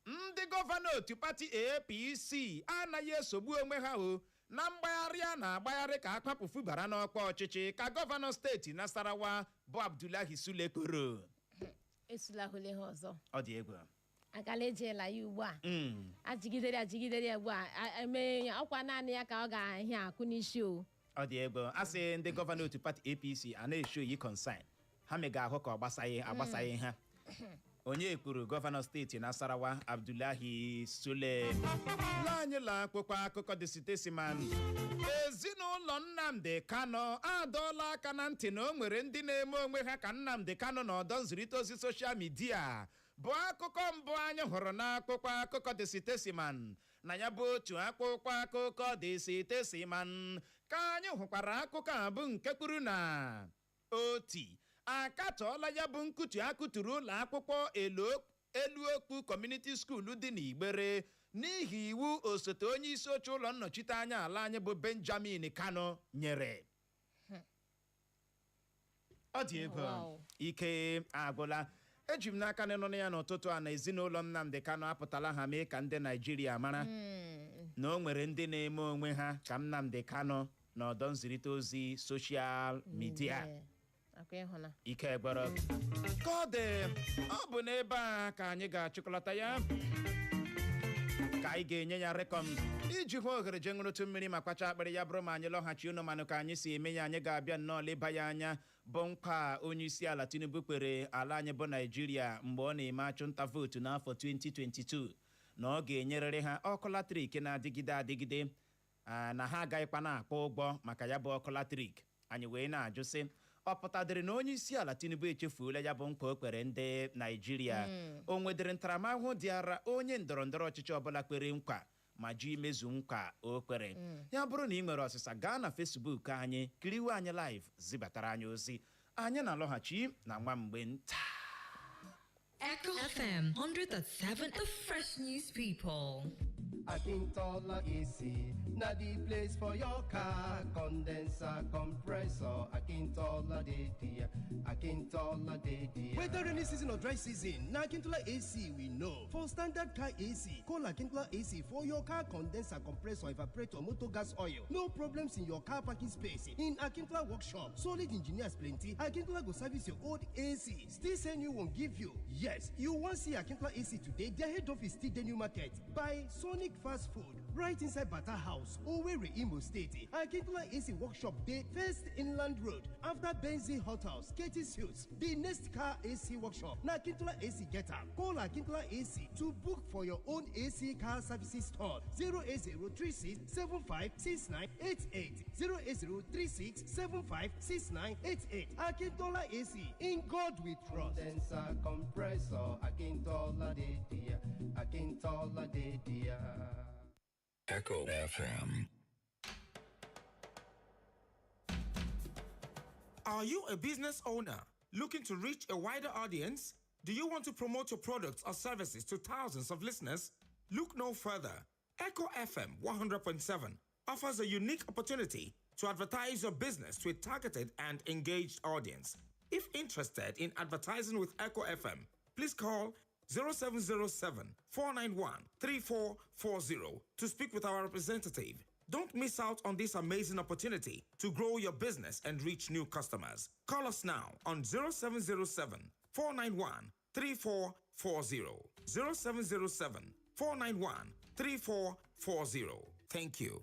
Ndị gọvanọ otu pati APC anaghị esogbu onwe ha o na mgbagharị a na-agbagharị ka akpapụ Fubara n'ọkwa ọchịchị, ka gọvanọ steeti Nasarawa bụ Abdullahi Sule kwuru. Esulahụla ha ọzọ. Ọ dị egwu. Agala ejeela ya ugbu a. Ajigidere ajigidere ya ugbu a, eme ya ọkwa naanị ya ka ọ ga-ahịa akụ n'isi o. Ọ dị egwu. A sị ndị gọvanọ otu pati APC a na-esho yi concern ha mega ahụ ka ọ gbasaghị agbasaghị ha. Onye kwuru? Gọvanọ steeti Nasarawa, Abdullahi Sule. Anyị la akwụkwọ akụkọ The Statesman. Ezinụlọ Nnamdi Kanu adọọla aka na ntị na o nwere ndị na-eme onwe ha ka Nnamdi Kanu na ọdọ nzirịta ozi social media, bụ akụkọ mbụ anyị hụrụ n'akwụkwọ akụkọ The Statesman. Na ya bụ otu akwụkwọ akụkọ The Statesman ka anyị hụkwara akụkọ a bụ nke kwuru na oti akatọọla ya bụ nkutu akụturu ụlọ akwụkwọ Eluokpu Community School dị n'Igbere n'ihi iwu osote onye isi oche ụlọ nnọchite anya ala anyị bụ Benjamin Kanu nyere. Ọ dị egwu. Ike agwụla. Eji m n'aka na ịnụnụ ya n'ụtụtụ a na ezinụlọ Nnamdi Kanu apụtala ha mee ka ndị Naijiria mara na o nwere ndị na-eme onwe ha ka Nnamdi Kanu na ọdọ nzirịta ozi social media. Akwa ịhụna. Ike gbọrọ ka ọ dị. Ọ bụ n'ebe a ka anyị ga-achịkọlata ya, ka anyị ga-enye ya rekọm iji hụ ohere jee ṅụrụtụ mmiri ma kwacha akpịrị. Ya bụrụ ma anyị lọghachi, unu manụ ka anyị si eme ya, anyị ga-abịa nnọọ leba ya anya, bụ nkwa onye isi ala Tinubu kwere ala anyị bụ Naijiria mgbe ọ na-eme achụnta vootu n'afọ 2022, na ọ ga-enyerịrị ha ọkụ latrik na-adịgide adịgide, na ha agaghịkwa na-akwụ ụgwọ maka ya bụ ọkụ latrik. Anyị wee na-ajụ sị, ọ pụtadịrị na onye isi ala Tinubu echefuola ya bụ nkwa o kwere ndị Naijiria? O nwedịrị ntaramahụhụ dị ara onye ndọrọ ndọrọ ọchịchị ọbụla kwere nkwa ma ji imezu nkwa o kwere? Ya bụrụ na ị nwere ọsịsa, gaa na Facebook anyị, kiriwe anyị live, zibatara anyị ozi. Anyị na-alọghachi na nwa mgbe nta. Echo FM 100.7, the fresh news people. Akintola AC, na the place for your car. Condenser, compressor, Akintola dey there. Akintola dey there. Whether rainy season or dry season, na Akintola AC we know. For standard car AC, call Akintola AC for your car condenser, compressor, evaporator, motor gas oil. No problems in your car parking space. In Akintola workshop, solid engineers plenty. Akintola go service your old AC. Still say new one give you. Yes, you wan see Akintola AC today? Their head office still dey New Market by Sonic. Breakfast Food, right inside Bata House, Owerri, Imo State. Akintola AC Workshop dey First Inland Road, after Benzi Hotels, Katie Suits. The next car AC workshop na Akintola AC get am. Call Akintola AC to book for your own AC car services store 08036756988, 08036756988. Akintola AC, in God we trust. Condenser, compressor, Akintola dey there. Akintola dey there. Echo FM. Are you a business owner looking to reach a wider audience? Do you want to promote your products or services to thousands of listeners? Look no further. Echo FM 100.7 offers a unique opportunity to advertise your business to a targeted and engaged audience. If interested in advertising with Echo FM, please call 0707 491 3440 to speak with our representative. Don't miss out on this amazing opportunity to grow your business and reach new customers. Call us now on 0707 491 3440. 0707 491 3440. Thank you.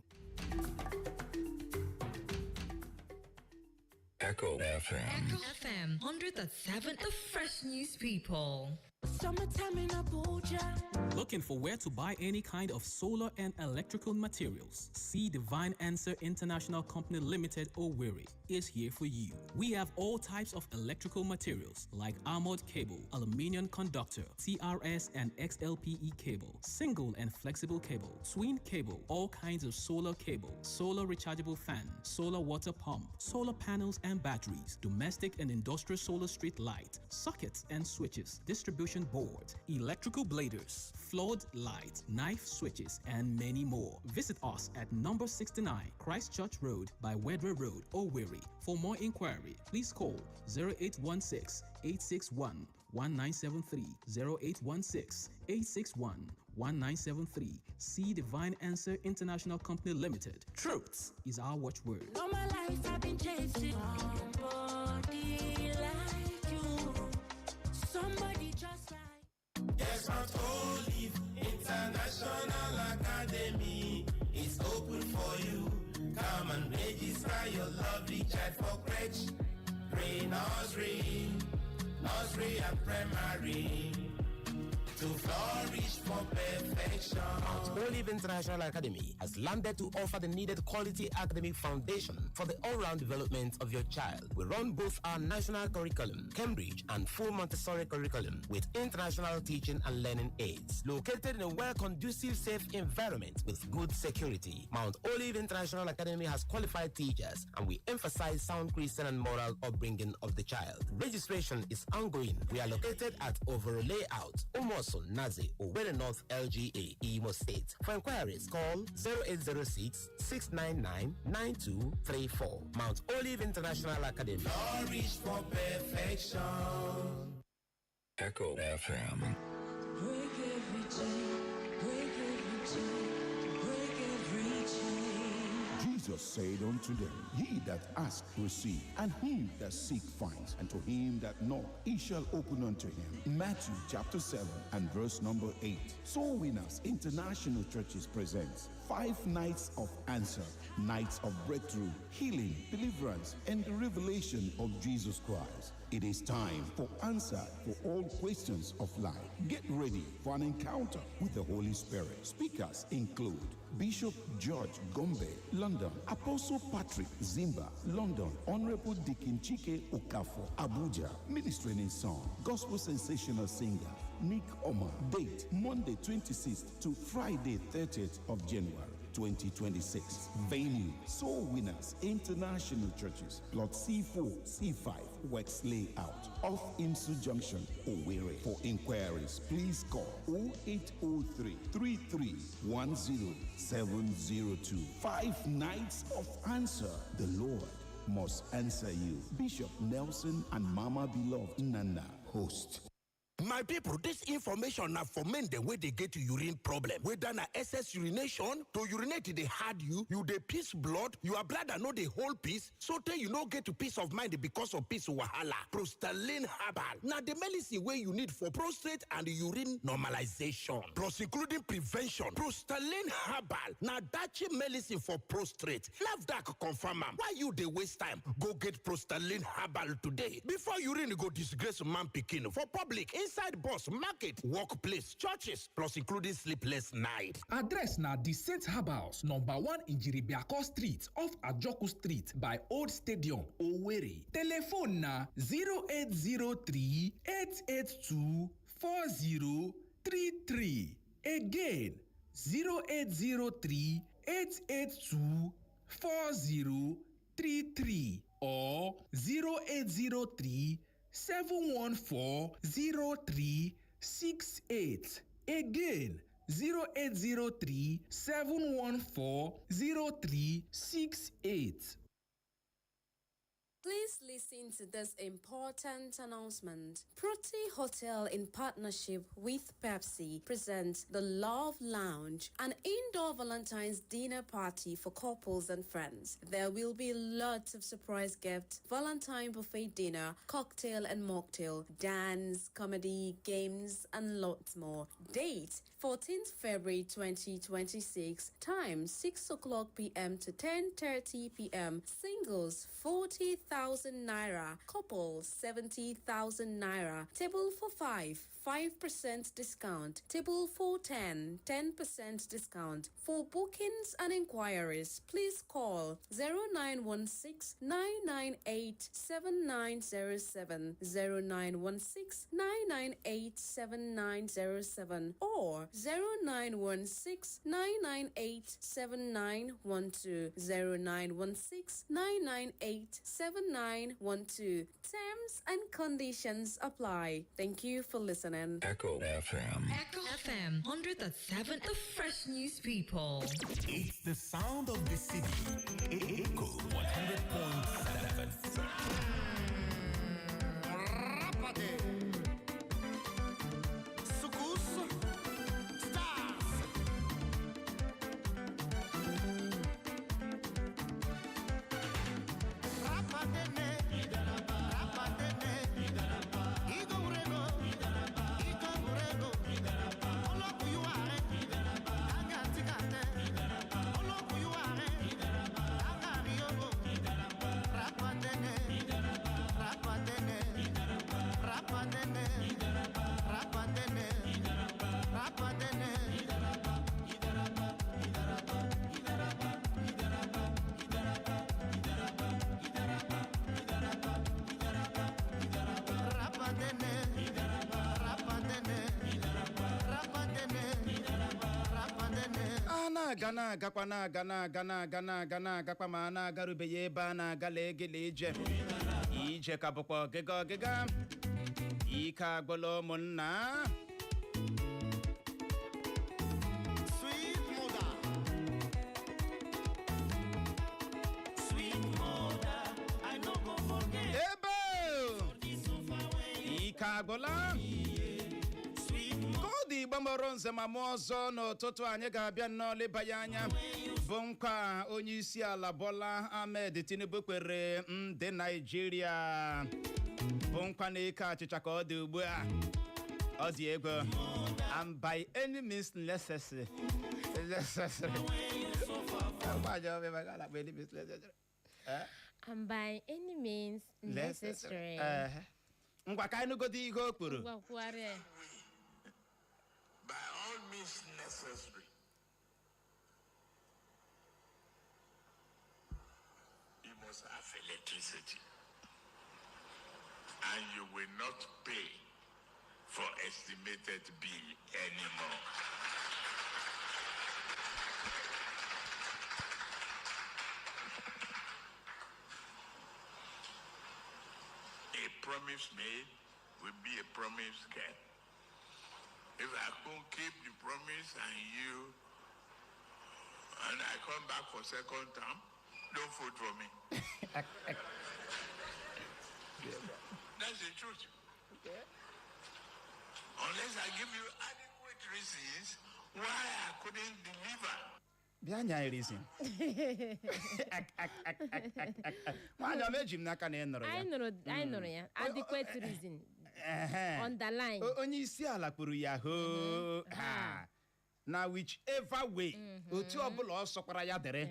Echo FM. Echo FM 100.7, the fresh news people. Summertime in Abuja. Looking for where to buy any kind of solar and electrical materials? See Divine Answer International Company Limited Owerri is here for you. We have all types of electrical materials like armored cable, aluminium conductor, TRS and XLPE cable, single and flexible cable, twin cable, all kinds of solar cable, solar rechargeable fan, solar water pump, solar panels and batteries, domestic and industrial solar street light, sockets and switches, distribution board, electrical bladers, flood light, knife switches, and many more. Visit us at number 69 Christchurch Road by Wedra Road, Owerri. For more inquiry, please call 0816 861 1973, 0816 861 1973. See Divine Answer International Company Limited. Truth is our watchword. All my life I've been chasing somebody like you. Somebody just like Yes, Mount Olive International Academy is open for you. Come and register your lovely child for crèche, pre-nursery, nursery and primary to flourish for perfection. Mount Olive International Academy has landed to offer the needed quality academic foundation for the all-round development of your child. We run both our national curriculum, Cambridge, and full Montessori curriculum with international teaching and learning aids. Located in a well-conducive, safe environment with good security, Mount Olive International Academy has qualified teachers, and we emphasize sound Christian and moral upbringing of the child. Registration is ongoing. We are located at Overall Layout, Omoson, Nazi, Owerri North LGA, Imo State. For inquiries, call 0806 699 9234. Mount Olive International Academy. Flourish for perfection. Echo FM. Break every chain, break every chain, break every chain. Jesus said unto them, He that asks receive, and he that seek finds, and to him that knock, he shall open unto him. Matthew chapter 7 and verse number 8. Soul Winners International Churches presents 5 nights of answer, nights of breakthrough, healing, deliverance, and the revelation of Jesus Christ. It is time for answer for all questions of life. Get ready for an encounter with the Holy Spirit. Speakers include Bishop George Gombe, London, Apostle Patrick Zimba, London, Honorable Dikin Chike Okafor, Abuja, ministering in song, gospel sensational singer, Nick Omar. Date Monday 26th to Friday 30th of January 2026. Venue Soul Winners International Churches, Plot C4, C5, Wex Layout, off Imsu Junction, Owerri. For inquiries, please call 0803 3310 702. 5 nights of answer. The Lord must answer you. Bishop Nelson and Mama Beloved Nana, host. My people, this information na for men dem wey dey get urine problem. Whether na excess urination, to urinate dey hard you, you dey piss blood, your bladder no dey hold piss, so tey you no get peace of mind because of piss wahala. Prostalin Herbal na the medicine wey you need for prostate and urine normalization. Plus including prevention, Prostalin Herbal na dachi medicine for prostate. NAFDAC confirm am. Why you dey waste time? Go get Prostalin Herbal today before urine go disgrace man pikin for public, inside bus, market, workplace, churches, plus including sleepless night. Address na The Saint Herbals, number 1 Injiribiako Street, off Ajoku Street by Old Stadium, Owerri. Telephone na 0803 882 4033. Again, 0803 882 4033 or 0803 714 0368. Again, 0803 714 0368. Please listen to this important announcement. Proti Hotel, in partnership with Pepsi, presents the Love Lounge, an indoor Valentine's dinner party for couples and friends. There will be lots of surprise gifts, Valentine buffet dinner, cocktail and mocktail, dance, comedy, games, and lots more. Date 14th February 2026. Time 6 o'clock p.m. to 10:30 p.m. Singles 40,000 naira, couples 70,000 naira. Table for 5, 5% discount. Table for 10, 10% discount. For bookings and inquiries, please call 0916 998 7907, 0916 998 7907 or 0916 998 7912, 0916 998 7912. Terms and conditions apply. Thank you for listening. Echo FM. Echo FM 100.7, the fresh news people. It's the sound of the city. Echo 100.7. Rapade. Sukus. Stars. Rapadene. Rapadene. Igo urego. Igo urego. Olokuyuare. Agatikate. Olokuyuare. Agariogo. Rapadene. Rapadene. Rapadene. Rapadene. Rapadene. Rapadene. Rapadene. Rapadene. Rapadene. A na-aga na-agakwa na-aga na-aga na-aga na-aga na-agakwa ma a na-agarubeghị ebe a na-aga. Lee gịla ije ije ka bụkwa ọgịga ọgịga. Ike agwụla ụmụnna. Sweet mother. Sweet mother, I no go forget. Ebe ike agwụla ka ọ dị. Igbo mọrọ nze ma mụọ ọzọ n'ụtụtụ anyị ga-abịa nnọọ leba ya anya bụ nkwa onye isi ala Bola Ahmed Tinubu kwere ndị Naijiria, bụ nkwa na-eke achịcha ka ọ dị ugbu a. Ọ dị ego and by any means necessary necessary. And by any means necessary. Eh. Ngwa, ka anyị nụgodo ihe o kwuru. Ngwa, kwugharịa ya. By all means necessary, you must have electricity. And you will not pay for estimated bill anymore. A promise made will be a promise kept. If I couldn't keep the promise and I come back for second term, don't vote for me. That's the truth. Unless I give you adequate reasons why I couldn't deliver. Bịa nya anyị reason. Nwaanyị ọma, eji m n'aka na ị nụrụ ya. Anyị nụrụ, anyị nụrụ ya. Adequate reason. Ehe. Underline. Onye isi ala kwuru ya hoo ha na whichever way, otu ọbụla ọ sọkwara ya dịrị,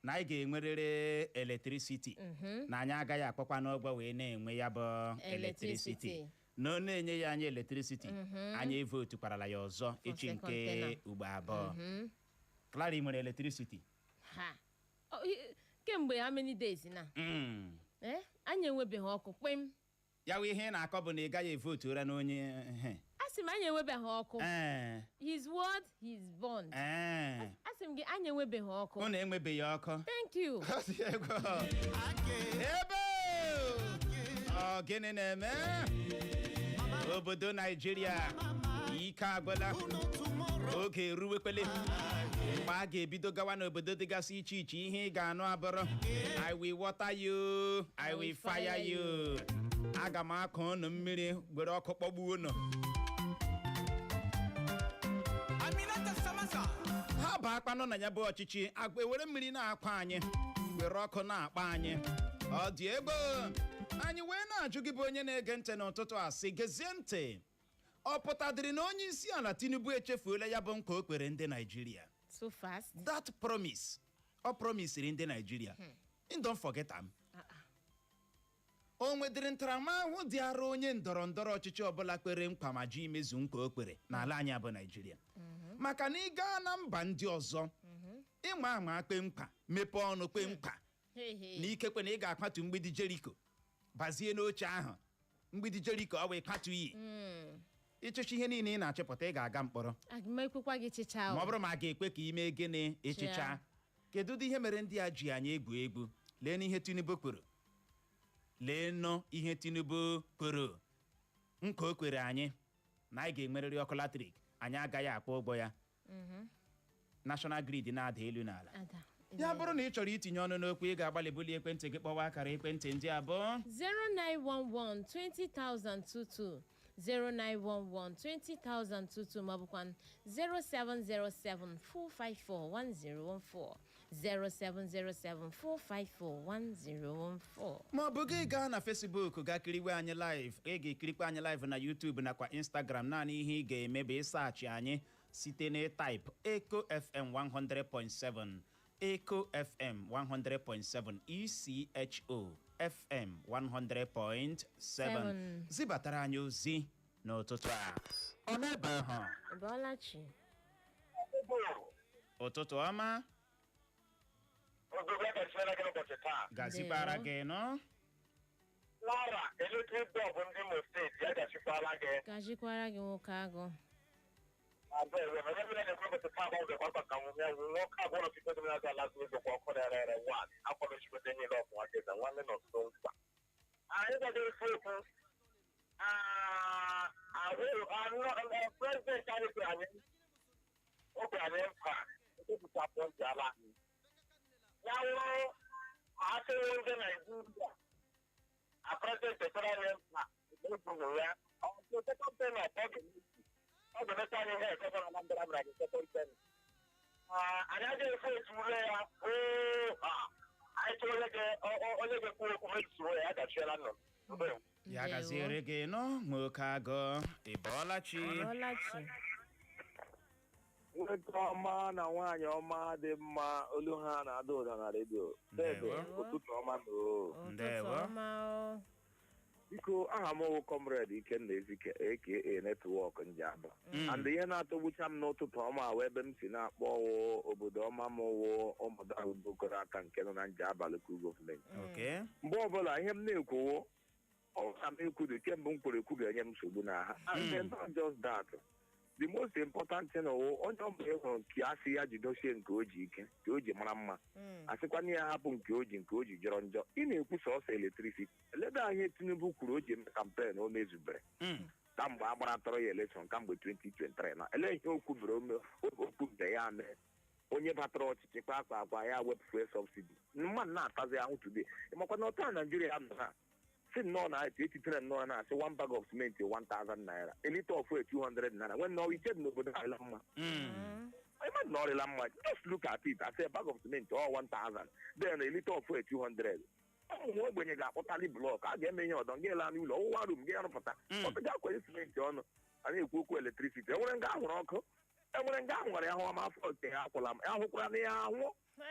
na anyị ga-enwerịrị electricity, na anyị agaghị akpọkwa n'ụgwọ wee na-enwe ya bụ electricity, Electricity. na ọ na-enye ya anyị electricity, anyị evotukwarala ya ọzọ echi second nke tenure. ugbo abụọ. Clara, ị nwere electricity? Ha. Kemgbe how many days na? Eh? Anyị enwebeghị ọkụ kpem. Ya wụ ihe ị na-akọ bụ na ị gaghị evotu ụra n'onye ehe. A sị m anyị enwebeghị ọkụ. His word, his bond. A sị m gị anyị enwebeghị ọkụ. Unu enwebeghị ọkụ. Thank you. Ebe ọ gịnị na-eme obodo Naijiria? Ike agwụla. Oge eruwekwele mgbe a ga-ebido gawa n'obodo dịgasị iche iche, ihe ị ga-anụ abụrụ, "I will water you, I will fire you." Aga m akọ unu mmiri, were ọkụ kpọgbuo unu. Aminata Samasa. Ha bụ akpanụ na ya bụ ọchịchị agwa ewere mmiri na-akwa anyị, were ọkụ na-akpa anyị. Ọ dị egbo. Anyị wee na-ajụ gị bụ onye na-ege ntị n'ụtụtụ a, sị gezie ntị, ọ pụtadịrị na onye isi ala Tinubu echefuola ya bụ nkwa o kwere ndị Naijiria? So fast. That promise ọ promisiri ndị Naijiria, don't forget am. O nwedịrị ntaramahụhụ dị arụ onye ndọrọ ndọrọ ọchịchị ọbụla kwere nkwa ma ji imezu nkwa o kwere n'ala anyị bụ Naijiria? Maka na ị gaa na mba ndị ọzọ, ịma ama kpe nkwa, mepee ọnụ kpe nkwa Hey, hey. na ikekwe na ị ga-akwatu mgbidi Jeriko, bazie n'oche ahụ, mgbidi Jeriko ọ wee kwatu iyi, ịchịchị ihe niile ị na-achịpụta, ị ga-aga mkpọrọ. Aga m ekwekwa gị chịcha. Ma ọ bụrụ ma a ga-ekwe ka ime gịnị? Ịchịcha. Chịa. Kedu ụdị ihe mere ndị a ji anyị egwu egwu? Lee n'ihe Tinubu kwuru, lee nụ ihe Tinubu kwuru, nkwa o kwere anyị na anyị ga-enwerịrị ọkụ latrik, anyị agaghị akwụ ụgwọ ya. National grid na-ada elu n'ala. Ada. Ya bụrụ na ị chọrọ itinye ọnụ n'okwu, ị ga-agbalị bulie ekwentị gị kpọwa akara ekwentị ndị abụọ: 0911 20022, 0911 20022, maọbụkwa 0707 454 1014, 0707 454 1014. Ma ọ bụ gị gaa na Facebook gaa kiriwe anyị live. Ị ga-ekirikwa anyị live na YouTube nakwa Instagram. Naanị ihe ị ga-eme bụ ịsearch anyị site na type Eco FM 100.7, Eco FM 100.7, ECHO FM 100.7. Seven. Zibatara anyị ozi n'ụtụtụ a. Ọ n'ebe ahụ. Bọlachi. Ụtụtụ ọma. Ogogo agachiela gị n'ụbọchị taa. Gazikwara gị nọ. Laura, electric bulb ndị Imo Steeti agachikwala gị. Gajikwara gị, nwoke agụ. Abụọ ewe, ma ebe na-ekwu ụbọchị taa bụ ọzọ kwakwa ka nwunye nwoke abụọ nọ site na azụ ala ụzọ kwa ọkụ na-ere ere wan akwado chikwete niile ọfụma keza nwanne nọ nso mkpa. Anyị gwadoro okwu president anyị kwere anyị, o kwere anyị nkwa nkwupụta ntị ala anyị. Ya wụrụ asịrị ndị Naijiria a president ekwere anyị nkwa nke ekwuru ya ọ bụ second term of ọ ga-emezu. Ọ ga-emeta anyị ihe gọvanọ Anambra mere anyị second term. Anyị agaghị efe etu ule ya oo, anyị chọrọ onye ga-ekwu okwu mezuo ya. Agachiela nọ. Ndewo. Ya gaziere gị nọ, nwoke agụ. Ị bọọla chi. Bọlachi. Nwoke ọma na nwaanyị ọma dị mma, olu ha na-ada ụda na redio. Dede, ụtụtụ ọma na o. Ụtụtụ ọma o. Biko, aha m wụ Comrade Ikenna Ezike, aka Network Njaba. And ihe na-atọgbucha m n'ụtụtụ ọma wee ebe m si na-akpọ wụ obodo ọma m wụ ụmụdabụkọrọ aka nke nọ na Njaba Local Government. Okay. Mgbe ọbụla ihe m na-ekwuwo ọka m ekwuru kemgbe m kwuru ekwu ga-enye m nsogbu n'aha. And then not just that, the most important thing wụ onye ọbụla ị hụrụ nke asị ya jidosie nke o ji ike ka o ji mara mma, asịkwana ya hapụ nke o ji nke o ji jọrọ njọ. Ị na-ekwu sọsọ electricity, eleda ihe Tinubu kwuru o ji eme campaign o mezubere kamgbe a gbara tọrọ ya election kamgbe 2023 na ele ihe o kwubere o kwubere ya mee onye batara ọchịchị kpakpa akwa ya wepụfue subsidy, mmadụ na-atazi ahụ today. Ịmakwa na ọta Naijiria nọ na Si nnọọ na etitere nnọọ na-asị one bag of cement 1000 naira, a litre of fuel 200 naira. When nọ iche n'obodo arịla mma, ịmadụ na ọrịla mma. Just look at it, asị a bag of cement ọ 1000, then a litre of fuel 200. Ụmụ ogbenye ga-akpụtali block a ga-eme ihe ọdọ nga n'ụlọ ọwụwa room ga arụpụta ọtụ ga-akwanye simenti ọnụ. A na-ekwu okwu electricity, enwere nga ahụrụ ọkụ, enwere nga ahụrụ ya hụwa ma afọ nke ya akwụla m ahụkwara na ya ahụ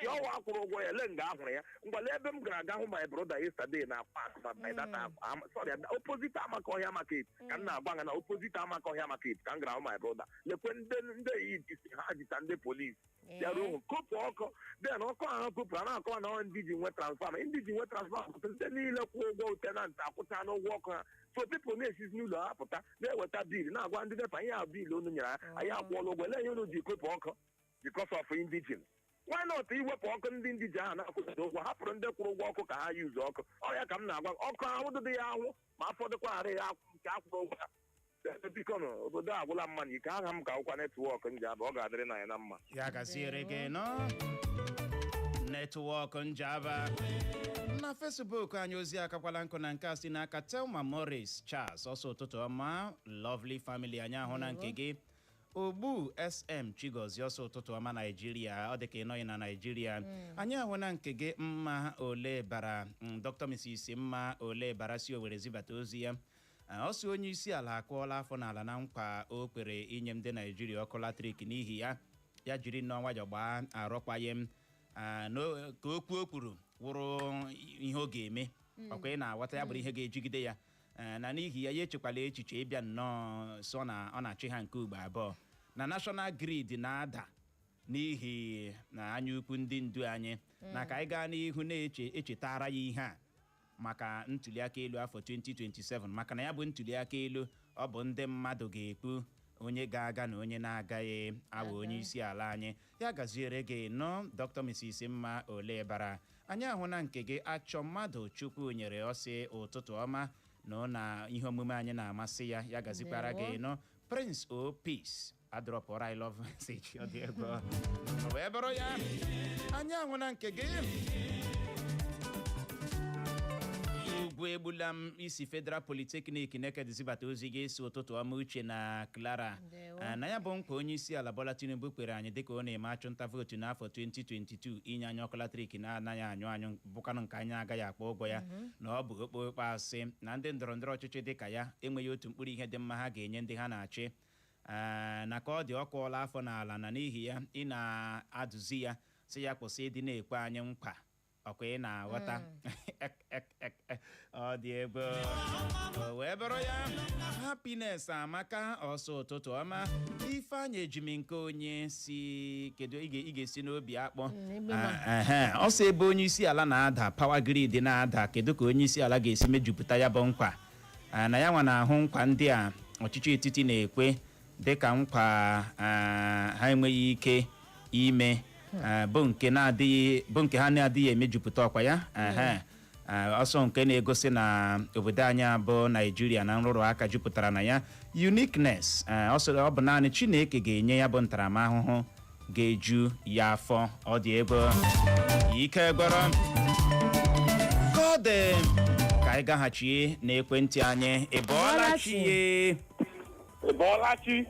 ya ọwa akwụrụ ụgwọ ya. Lee nga ahụrụ ya ngwale ebe m gara aga hụ my brother yesterday na park ma by that sorry, opposite Amaka Ọhịa Market ka m na-agba nga na opposite Amaka Ọhịa Market ka m gara hụ my brother. Lekwe ndị yi ha jita ndị polisi bịara hụ kopụ ọkụ. Then ọkụ ahụ kopụrụ, a na-akọwa na ọ ndị ji nwe transformer, ndị ji nwe transformer, ndị niile kwụ ụgwọ tenant akwụcha n'ụgwọ ọkụ ha. So people na-esizi n'ụlọ ha pụta na-eweta bill, na-agwa ndị NEPA ihe a bill unu nyere ha, anyị akwụọla ụgwọ. Ele ihe unu ji kopụ ọkụ? Because of indigene. Why not iwepụ ọkụ ndị indigene ahụ na-akwụsịrị ụgwọ, hapụrụ ndị kwụrụ ụgwọ ọkụ ka ha yuzu ọkụ? Ọ ya ka m na-agwa, ọkụ ahụ dị ya ahụ ma afọ dịkwaghara ya nke akwụrụ ụgwọ ya. Biko nụ, obodo a agwụla mma na ike aha m ka akwụkwa network Njaba. Ọ ga-adịrị na ya na mma. Ya gaziere gị nọ, network Njaba. Na Facebook anyị, ozi akakwala nkụ na nke a si n'aka Telma Morris Charles, ọsọ ụtụtụ ọma, lovely family. Anyị ahụ na nke gị, Ogbu SM Chigozie, ọsọ ụtụtụ ọma, Naijiria. Ọ dị ka ị nọghị na Naijiria. Anyị ahụ na nke gị, Mma Ole Bara, Dr. Mrs. Mma Ole Bara si Owere zibata ozi ya. Ọ sị onye isi ala akụọla afọ n'ala na nkwa o kwere inye ndị Naijiria ọkụ latrik. N'ihi ya, ya jiri nnọọ nwayọ gbaa arụkwaghịm ka okwu o kwuru wụrụ ihe ọ ga-eme. Ọkwa ị na-aghọta, ya bụrụ ihe ga-ejigide ya. Na n'ihi ya, ya echekwala echiche ịbịa nnọọ sọ na ọ na-achị ha nke ugbo abụọ na national grid na-ada n'ihi na anya ukwu ndị ndu anyị. Na ka anyị gaa n'ihu na-eche echetara ya ihe a maka ntuliaka elu afọ 2027, maka na ya bụ ntuliaka elu, ọ bụ ndị mmadụ ga-ekwu onye ga-aga na onye na-agaghị awụ onye isi ala anyị. Ya gaziere gị nọ, Dr. Mrs. Mma Ole Bara. Anyị ahụ na nke gị, Achọ Mmadụ Chukwu nyere, ọsị ụtụtụ ọma, na ọ na ihe omume anyị na-amasị ya. Ya gazikwara gị nọ. Prince O Peace adropụrụ I love message. Ọ dị egwu wee bụrụ ya. Anyị ahụ na nke gị, Ugwu Egbula m, isi Federal Polytechnic Naked zibata ozi gị, isi ụtụtụ ọma, Uche na Clara. Na ya bụ nkwa onye isi ala Bola Tinubu kwere anyị dịka ọ na-eme achụnta vootu n'afọ 2022 inye anyị ọkụ latrik na-anaghị anyụ anyụ, bụkwanụ nke anyị agaghị akpọ ụgwọ ya, na ọ bụ okpokpo asị, na ndị ndọrọ ndọrọ ọchịchị dịka ya enweghị otu mkpụrụ ihe dị mma ha ga-enye ndị ha na-achị. Na ka ọ dị, ọ kụọla afọ n'ala, na n'ihi ya ị na-adụzi ya sị ya kwụsị ịdị na-ekwe anyị nkwa. Ọkwa ị na-aghọta, ọ dị ebe o wee bụrụ ya. Happiness Amaka, ọsọ ụtụtụ ọma. Ifeanyị Ejimi nke onye si kedu ị ga-esi n'obi akpọ. Ọ sị ebe onye isi ala na-ada, power grid na-ada, kedu ka onye isi ala ga-esi mejupụta ya bụ nkwa? Na ya nwa na-ahụ nkwa ndị a ọchịchị etiti na-ekwe dịka nkwa ha enweghị ike ime, bụ nke na-adịghị, bụ nke ha na-adịghị emejupụta. Ọkwa ya ọsọ nke na-egosi na obodo anyị abụ Naijiria na nrụrụ aka jupụtara na ya. Uniqueness, ọ sịrị ọ bụ naanị Chineke ga-enye ya bụ ntaramahụhụ ga-eju ya afọ. Ọ dị ego ike gwọrọ ka ọ dị. Ka anyị gaghachie n'ekwentị anyị. Ị bọọla chi ye? Ị bọọla chi,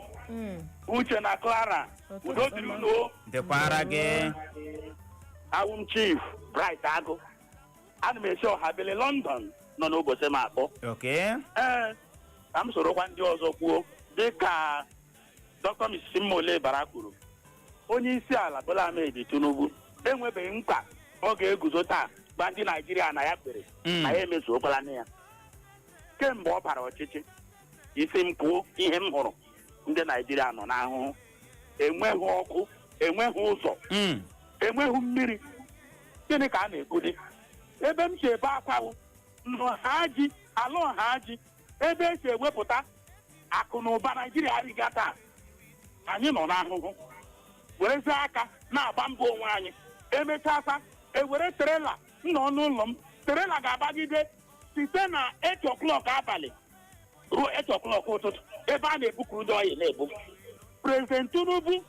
Uche na Clara, udo dịrị unu o. Dịkwara gị. Awụ m Chief Bright Agụ, ana m esi Ọhabele London nọ n'ụbọchị m akpọ. Ee, ka m sorokwa ndị ọzọ kwuo dịka Dr. Mrs. Mmole Bara kwuru. Onye isi ala Bola Ahmed Tinubu enwebeghị nkwa ọ ga-eguzo taa gba ndị Naijiria na ya kpere na ya emezuokwala na ya kemgbe ọ bara ọchịchị. Isi m kwuo ihe m hụrụ, ndị Naijiria nọ n'ahụhụ, enweghị ọkụ, enweghị ụzọ, enweghị mmiri. Gịnị ka a na-ekwudi? Ebe m si ebe akwa wụ n'ọha ji ala ọha ji, ebe esi ewepụta akụ na ụba Naijiria adịga taa. Anyị nọ n'ahụhụ, werezie aka na-agba mbọ onwe anyị. Emechakwa ewere trailer nọ n'ụlọ m, trailer ga-agbagide site na 8 o'clock abalị ruo 8 o'clock ụtụtụ, ebe a na-ebu crude oil na-ebu. President Tinubu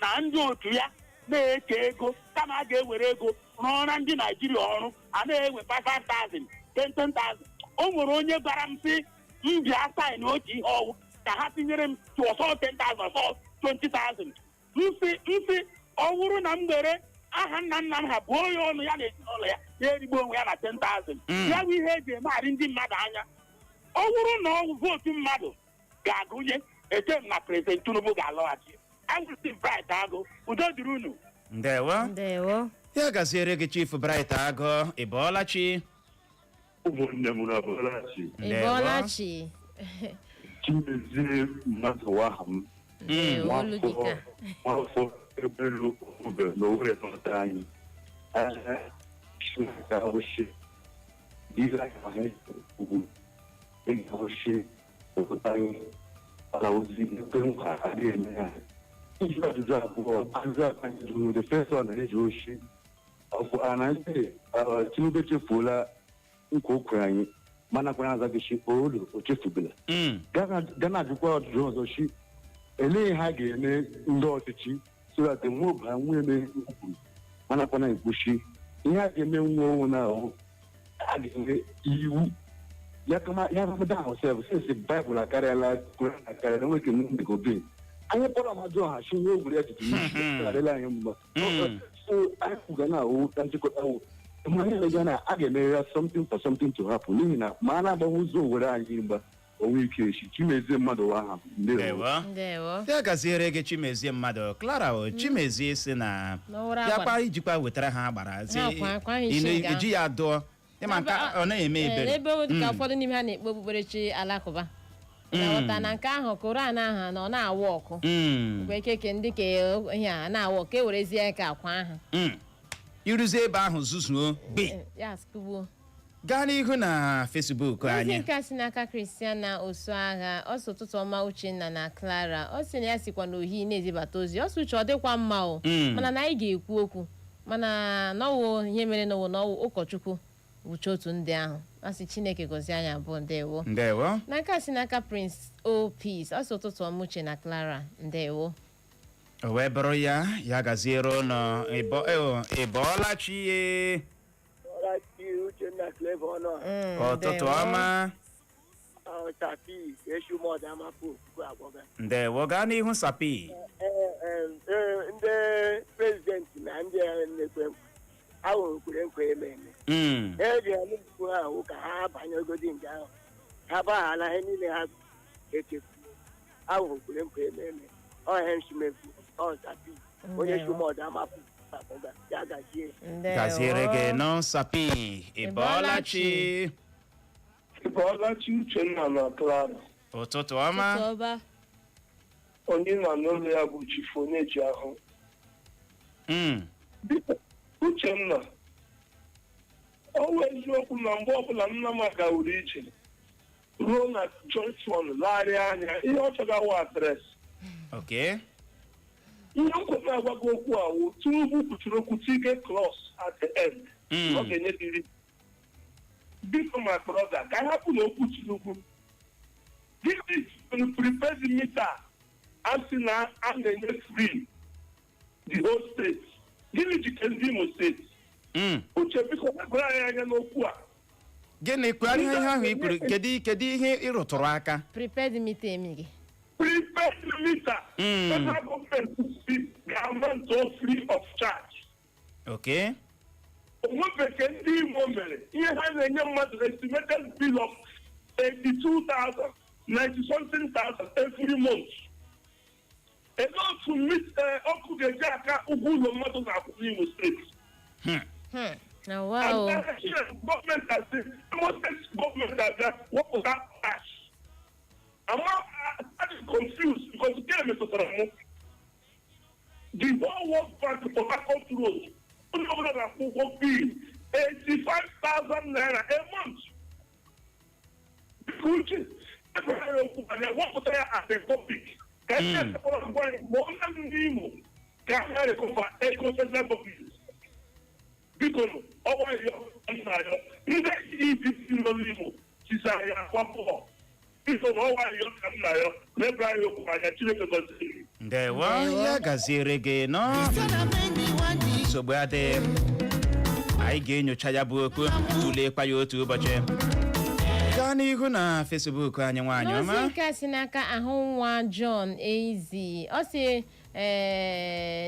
na ndị otu ya na-eke ego kama a ga-ewere ego rụọra ndị Naijiria ọrụ, a na-ewe 5,000, 10,000. O nwere onye gwara m sị m bịa sign otu ihe ọwụ ka ha tinyere m tụọsọ 10,000, sọ 20,000. Msị ọ wụrụ na m were aha nna nna m ha buo ya ọnụ, ya na ezinụlọ ya, ya erigbo onwe ya na 10,000. Ya bụ ihe eji emegharị ndị mmadụ anya. Ọ wụrụ na ọ vote mmadụ ga-agụnye, eche m na President Tinubu ga-alọghachi. Agwụsị Bright Agụ, udo dịrị unu. Ndewo. Ndewo. Ya gaziere gị, Chief Bright Agụ. Ị bọọla chi? Ụmụnne m, na bọlachi. Ị bọọla chi. Chimezie mmadụ aha m. Ndewo, olu gị ka. Nwafọ ebelu ube na Owerri nọta anyị. Chineke ahụshi ihe ahụ ugwu ahụshi obodo anyị ala ozi ekwe nkwa adịghị eme ya. Iji ajụjụ abụọ, ajụjụ anyị jụrụ, the first one na-eji oshi ọkwụ a na ndị Tinubu echefuola nkwa o kwere anyị, mana kwanye azaghị shi olu o chefubela. Gana ajụkwa ọjụjụ ọzọ shi elee ihe ha ga-eme ndị ọchịchị so that nwe obu ha nwee eme kwuru, mana kwana ekwuchi ihe a ga-eme nwe onwe na ahụ a ga-eme iwu ya kama ya kama ahụ sef, since Bible akarịala, Koran akarịala, nweke ndị gobe anyị kpọrọ amadu ọha shi nwe ogwere ya tutu n'isi karịla anyị mma. So anyị kwuga na ahụ na nchịkọta ahụ ma anyị emega na a ga-emerịra something for something to happen, n'ihi na ma a na-agbanwe ụzọ owere anyị mgba onwe ike echi. Chimezie mmadụ wa aha. Ndewo. Ndewo. Ya gaziere gị, Chimezie mmadụ. Clara o Chimezie si na N'ọwara ya agbara. kwa ijikwa wetara ha agbara si Ha akwa ahụ ị isi nga. eji ya dụọ ịma nke ọ na-eme ebere. Ebe ọ dị ka ụfọdụ n'ime ha na-ekpe okpukperechi alakụba, na-aghọta na nke ahụ Koran ahụ na ọ na-awụ ọkụ mgbe ikeke ndị ka ihe a na-awụ ọkụ, e werezie ka akwa ahụ. Iruzie ebe ahụ zuzuo gbe. Ya skugbuo. Gaa n'ihu na Facebook Ozi anyị. nke a si n'aka Christiana Osuagha. Ọ sị, ụtụtụ ọma, Uchenna na Clara. Ọ sị na ya sikwa n'ohi na-ezibata ozi. Ọ sị, Uche, ọ dịkwa mma o, mana na anyị ga-ekwu okwu, mana n'ọwụ ihe mere n'ụwa n'ọwụ ụkọchukwu wuche otu ndị ahụ. A sị Chineke gọzie anyị abụọ. Ndewo. Ndewo. Na nke a si n'aka Prince O Peace. Ọ sị, ụtụtụ ọma, Uche na Clara, ndewo. O wee bụrụ ya, ya gaziere ụnọ. Ị bọọla chi ye? Ọlachi, Uchenna, Clever ọnụ. Ụtụtụ ọma. Tapi eshu mọdụ amapụ okuku agwọga. Ndewo, gaa n'ihu, Sapi. Ee, ndị president na ndị na-ekwe nkwa ahụ kwere nkwa eme eme. E ji eme ukwu ahụ ka ha banyegodi nke ahụ, ha baghala ihe niile ha echefu ahụ kwere nkwa eme eme. Ọhịa nsimefu ọ Tapi onye shumọdụ amapụ agwọga. Ya gazie. Gaziere gị nọ, Sapi. Ị bọọla chi? Ị bọọla chi, Uchenna na Clara. Ụtụtụ ọma. Onye nọ n'ụlọ ya bụ Chifu Onyeji ahụ. Biko, Uchenna, ọ wụ eziokwu na mgbe ọbụla nna m gawuru ije ruo na junction lagharịa anya, ihe ọ chọgawa address. Ihe m kwere na-agwa gị okwu a wụ Tinubu kwuchiri okwu tige clause at the end. Ọ ga-enye gị iri. Biko, my brother, ka anyị hapụ na okwu Tinubu. Gịnị prepaid meter a sị na a na-enye free the whole state? Gịnị jike ndị Imo Steeti? Uche, biko, lebara anyị anya n'okwu a. Gịnị kwugharịa ihe ahụ i kwuru? Kedu ihe ị rụtụrụ aka? Prepaid meter emi gị. Prepaid meter federal gọọmenti si ga-ama free of charge. Onwebeke ndị Imo mere ihe ha na-enye mmadụ estimated bill of 82,000, 90 something thousand every month. Elee otu ọkụ ga-eji aka ụgwọ ụlọ mmadụ na-akwụ n'Imo Steeti? Na wow. Gọọmenti asị Imo Steeti gọọmenti abịa wepụta cash. Ama I'm confused because nke a metụtara mụ. The whole World Bank, Port Harcourt Road, onye ọbụla na-akwụ ụgwọ bill 85,000 naira a month. Biko Uche, ebere ya okwu anya wepụta ya as a topic ka esi esekpọrọ ngwa anyị ma ọ na ndị Imo ka ha recover ego federal gọọmenti. Biko nụ, ọgwa ya nna ya ndị EDC nọ n'Imo tisara ya akwa pụọ. Biko na ọgwa ya ka nna ya na-ebere anyị okwu anya. Chineke gọzie gị. Ndewo, ya gaziere gị nọ. Nsogbu adịghị, anyị ga-enyocha ya bụ okwu, tụleekwa ya otu ụbọchị. Gaa n'ihu na Facebook anyị, nwaanyị ọma. N'ozi nke a si n'aka ahụ nwa John Ezi, ọ si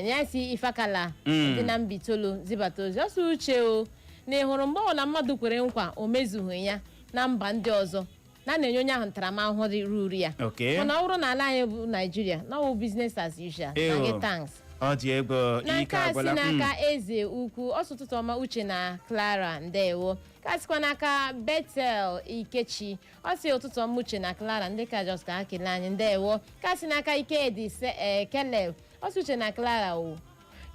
ya si Ifakala dị na Mbaitoli zibata ozi. Ọ sị, "Uche o, na ị hụrụ mgbe ọbụla mmadụ kwere nkwa o mezughị ya na mba ndị ọzọ, na na-enye onye ahụ ntaramahụhụ dị ruru ya. Mana ọ bụrụ na ala anyị bụ Naijiria, na ọ bụ business as usual na gị, thanks." Ọ dị egwu. Na ike nke a si agwụla. n'aka Eze Ukwu ọsụ, "Ụtụtụ ọma, Uche na Clara, ndewo." Ka sikwa n'aka Betel Ikechi, ọ sị, "Ụtụtụ ọma, Uche na Clara." Ndị ka jos ka ha kelee anyị, ndewo. Ka si n'aka Ikedi Keleb, ọ sị, "Uche na Clara o,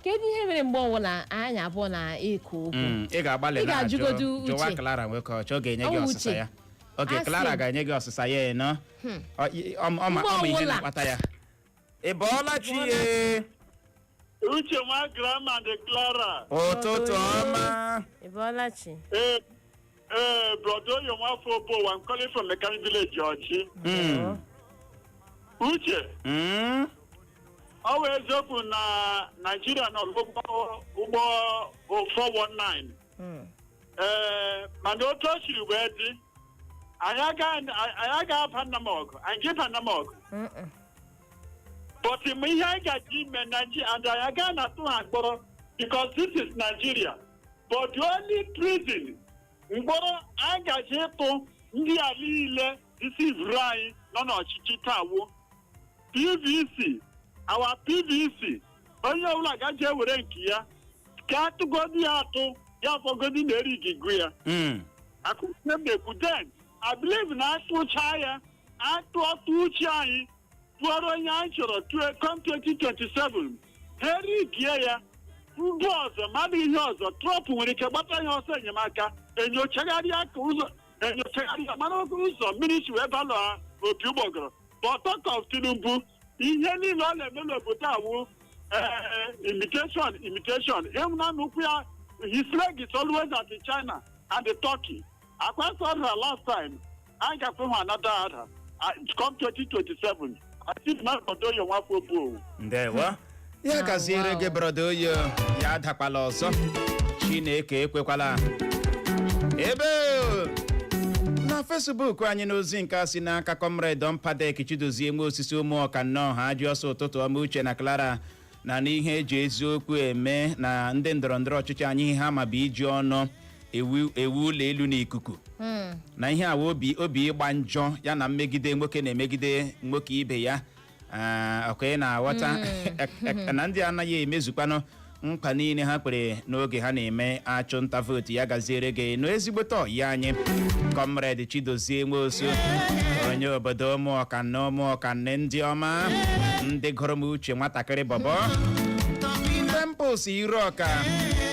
kedu ihe mere mgbe ọbụla anyị abụọ na-eko okwu?" Ị ga-agbalị Ị na-ajụ ga-ajụgodu jụwa Uche. Clara nwoke ọchọ, ọ ga-enye gị Ọ wụ ọsịsa Uche. ya. Oge Asị Clara m. ga-enye gị ọsịsa ya ịnọ. Ọ ma Mgbe ọ ma ihe ọbụla. na-akpata ya. Ị bọọla chi ye? Uche nwa Graham and Clara. Ụtụtụ ọma. Ị bọọla chi. Ee, brother Oyo Nwafọ Obo, I'm calling from Mechanic Village, Ọchị. Uche, ọ bụ eziokwu na Nigeria nọ n'ụgbọ ụgbọ 419. Ee, mana otu o siri wee dị, anyị agaghị aba nna m ọgụ, anyị ga-eba nna m ọgụ. But mgbe ihe anyị gaji ime Nigeria, and anyị agaghị na-atụ ha mkpọrọ because this is Nigeria. But the only prison mkpọrọ anyị gaji ịtụ ndị a niile deceived anyị nọ n'ọchịchị taa wụ PVC, our PVC. Onye ọbụla gaji ewere nke ya ka atụgodi ya atụ ya afọgodi na erigigu ya. Akụkọ m na-ekwu, then I believe na atụcha ya, atụ ọtụ uche anyị tụọrọ onye anyị chọrọ tụọ come 2027, ha erigie ya. Ndị ọzọ mmadụ ihe ọzọ, Trump nwere ike gbata ihe ọsọ enyemaka, enyochagharịa ka ụzọ enyochagharịa mara ụzọ mmiri si wee balụ ha opi ụgbọgọrọ. But talk of Tinubu, ihe niile ọ na-eme n'obodo awụ imitation, imitation. Ịhụna n'ụkwụ ya, his leg is always at China and the Turkey. Akwa sọrọ last time, anyị ga-afụ hụ another ada come 2027. I think na odo nwafọ obu. Ndewo, ya gaziere gị, brother Oyo. Ya adakwala ọzọ, Chineke ekwekwala. Ebe na Facebook anyị, n'ozi nke a si n'aka Comrade Mpadek Chidozie nwe osisi ụmụọka nnọọ ha ji ọsọ, "Ụtụtụ ọma, Uche na Clara. Na n'ihe eji eziokwu eme na ndị ndọrọndọrọ ọchịchị anyị, ihe ha ma bụ iji ọnụ ewu ewu ụlọ elu n'ikuku na ihe awa obi ịgba njọ ya na mmegide nwoke na-emegide nwoke ibe ya. Ọkwa ị na-aghọta na ndị anaghị emezukwanụ nkwa niile ha kwere n'oge ha na-eme achụnta vootu." Ya gaziere gị n'ezigbote ọyị anyị, Comrade Chidozie Nwosu, onye obodo ụmụọkanne, ụmụọkanne ndị ọma, ndị gụrụ m uche nwatakịrị bọbọ Temples Iroka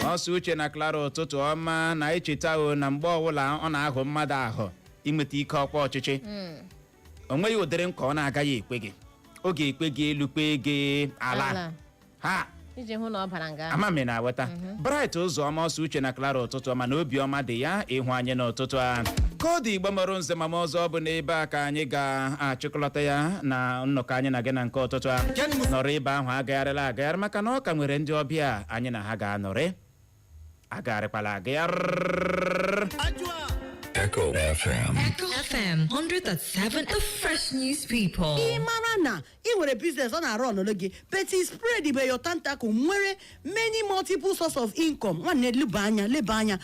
ọsọ. "Uche na Clara, ụtụtụ ọma. Na echeta o na mgbe ọbụla ọ na-ahụ mmadụ ahụ inweta ike ọkwa ọchịchị, o nweghị ụdịrị nkwa ọ na-agaghị ekwe gị. Ọ ga-ekwe gị elu, kpee gị ala." Ala. Ha iji hụ na ọ bara nga. Ama m na-aghọta. Bright Ụzọma ọsọ, "Uche na Clara, ụtụtụ ọma. Na obiọma dị ya ịhụ anyị n'ụtụtụ a." Ka ọ dị, Igbo mọrọ nze ma ọzọ, ọ bụ n'ebe a ka anyị ga-achịkọlọta ya na nnọkọ anyị na gị na nke ụtụtụ a. Nọrọ ebe ahụ, agagharịla agagharị, maka na ọ ka nwere ndị ọbịa anyị na ha ga-anọrị. Agagharịkwala agagharị. Echo FM. Echo FM 100.7, the fresh news people. Ị mara na ị nwere business ọ na-arụ ọnụnụ gị, but spread be your tentacle nwere many multiple source of income. Nwanne, leba anya, leba anya.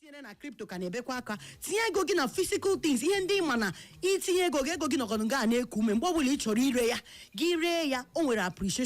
Tinyere na crypto ka na-ebekwa aka. Tinye ego gị na physical things, ihe ndị ị ma na itinye ego gị, ego gị nọkọnụ ga na-eku ume. Mgbe ọbụla ị chọrọ ire ya, gị ree ya, o nwere appreciation.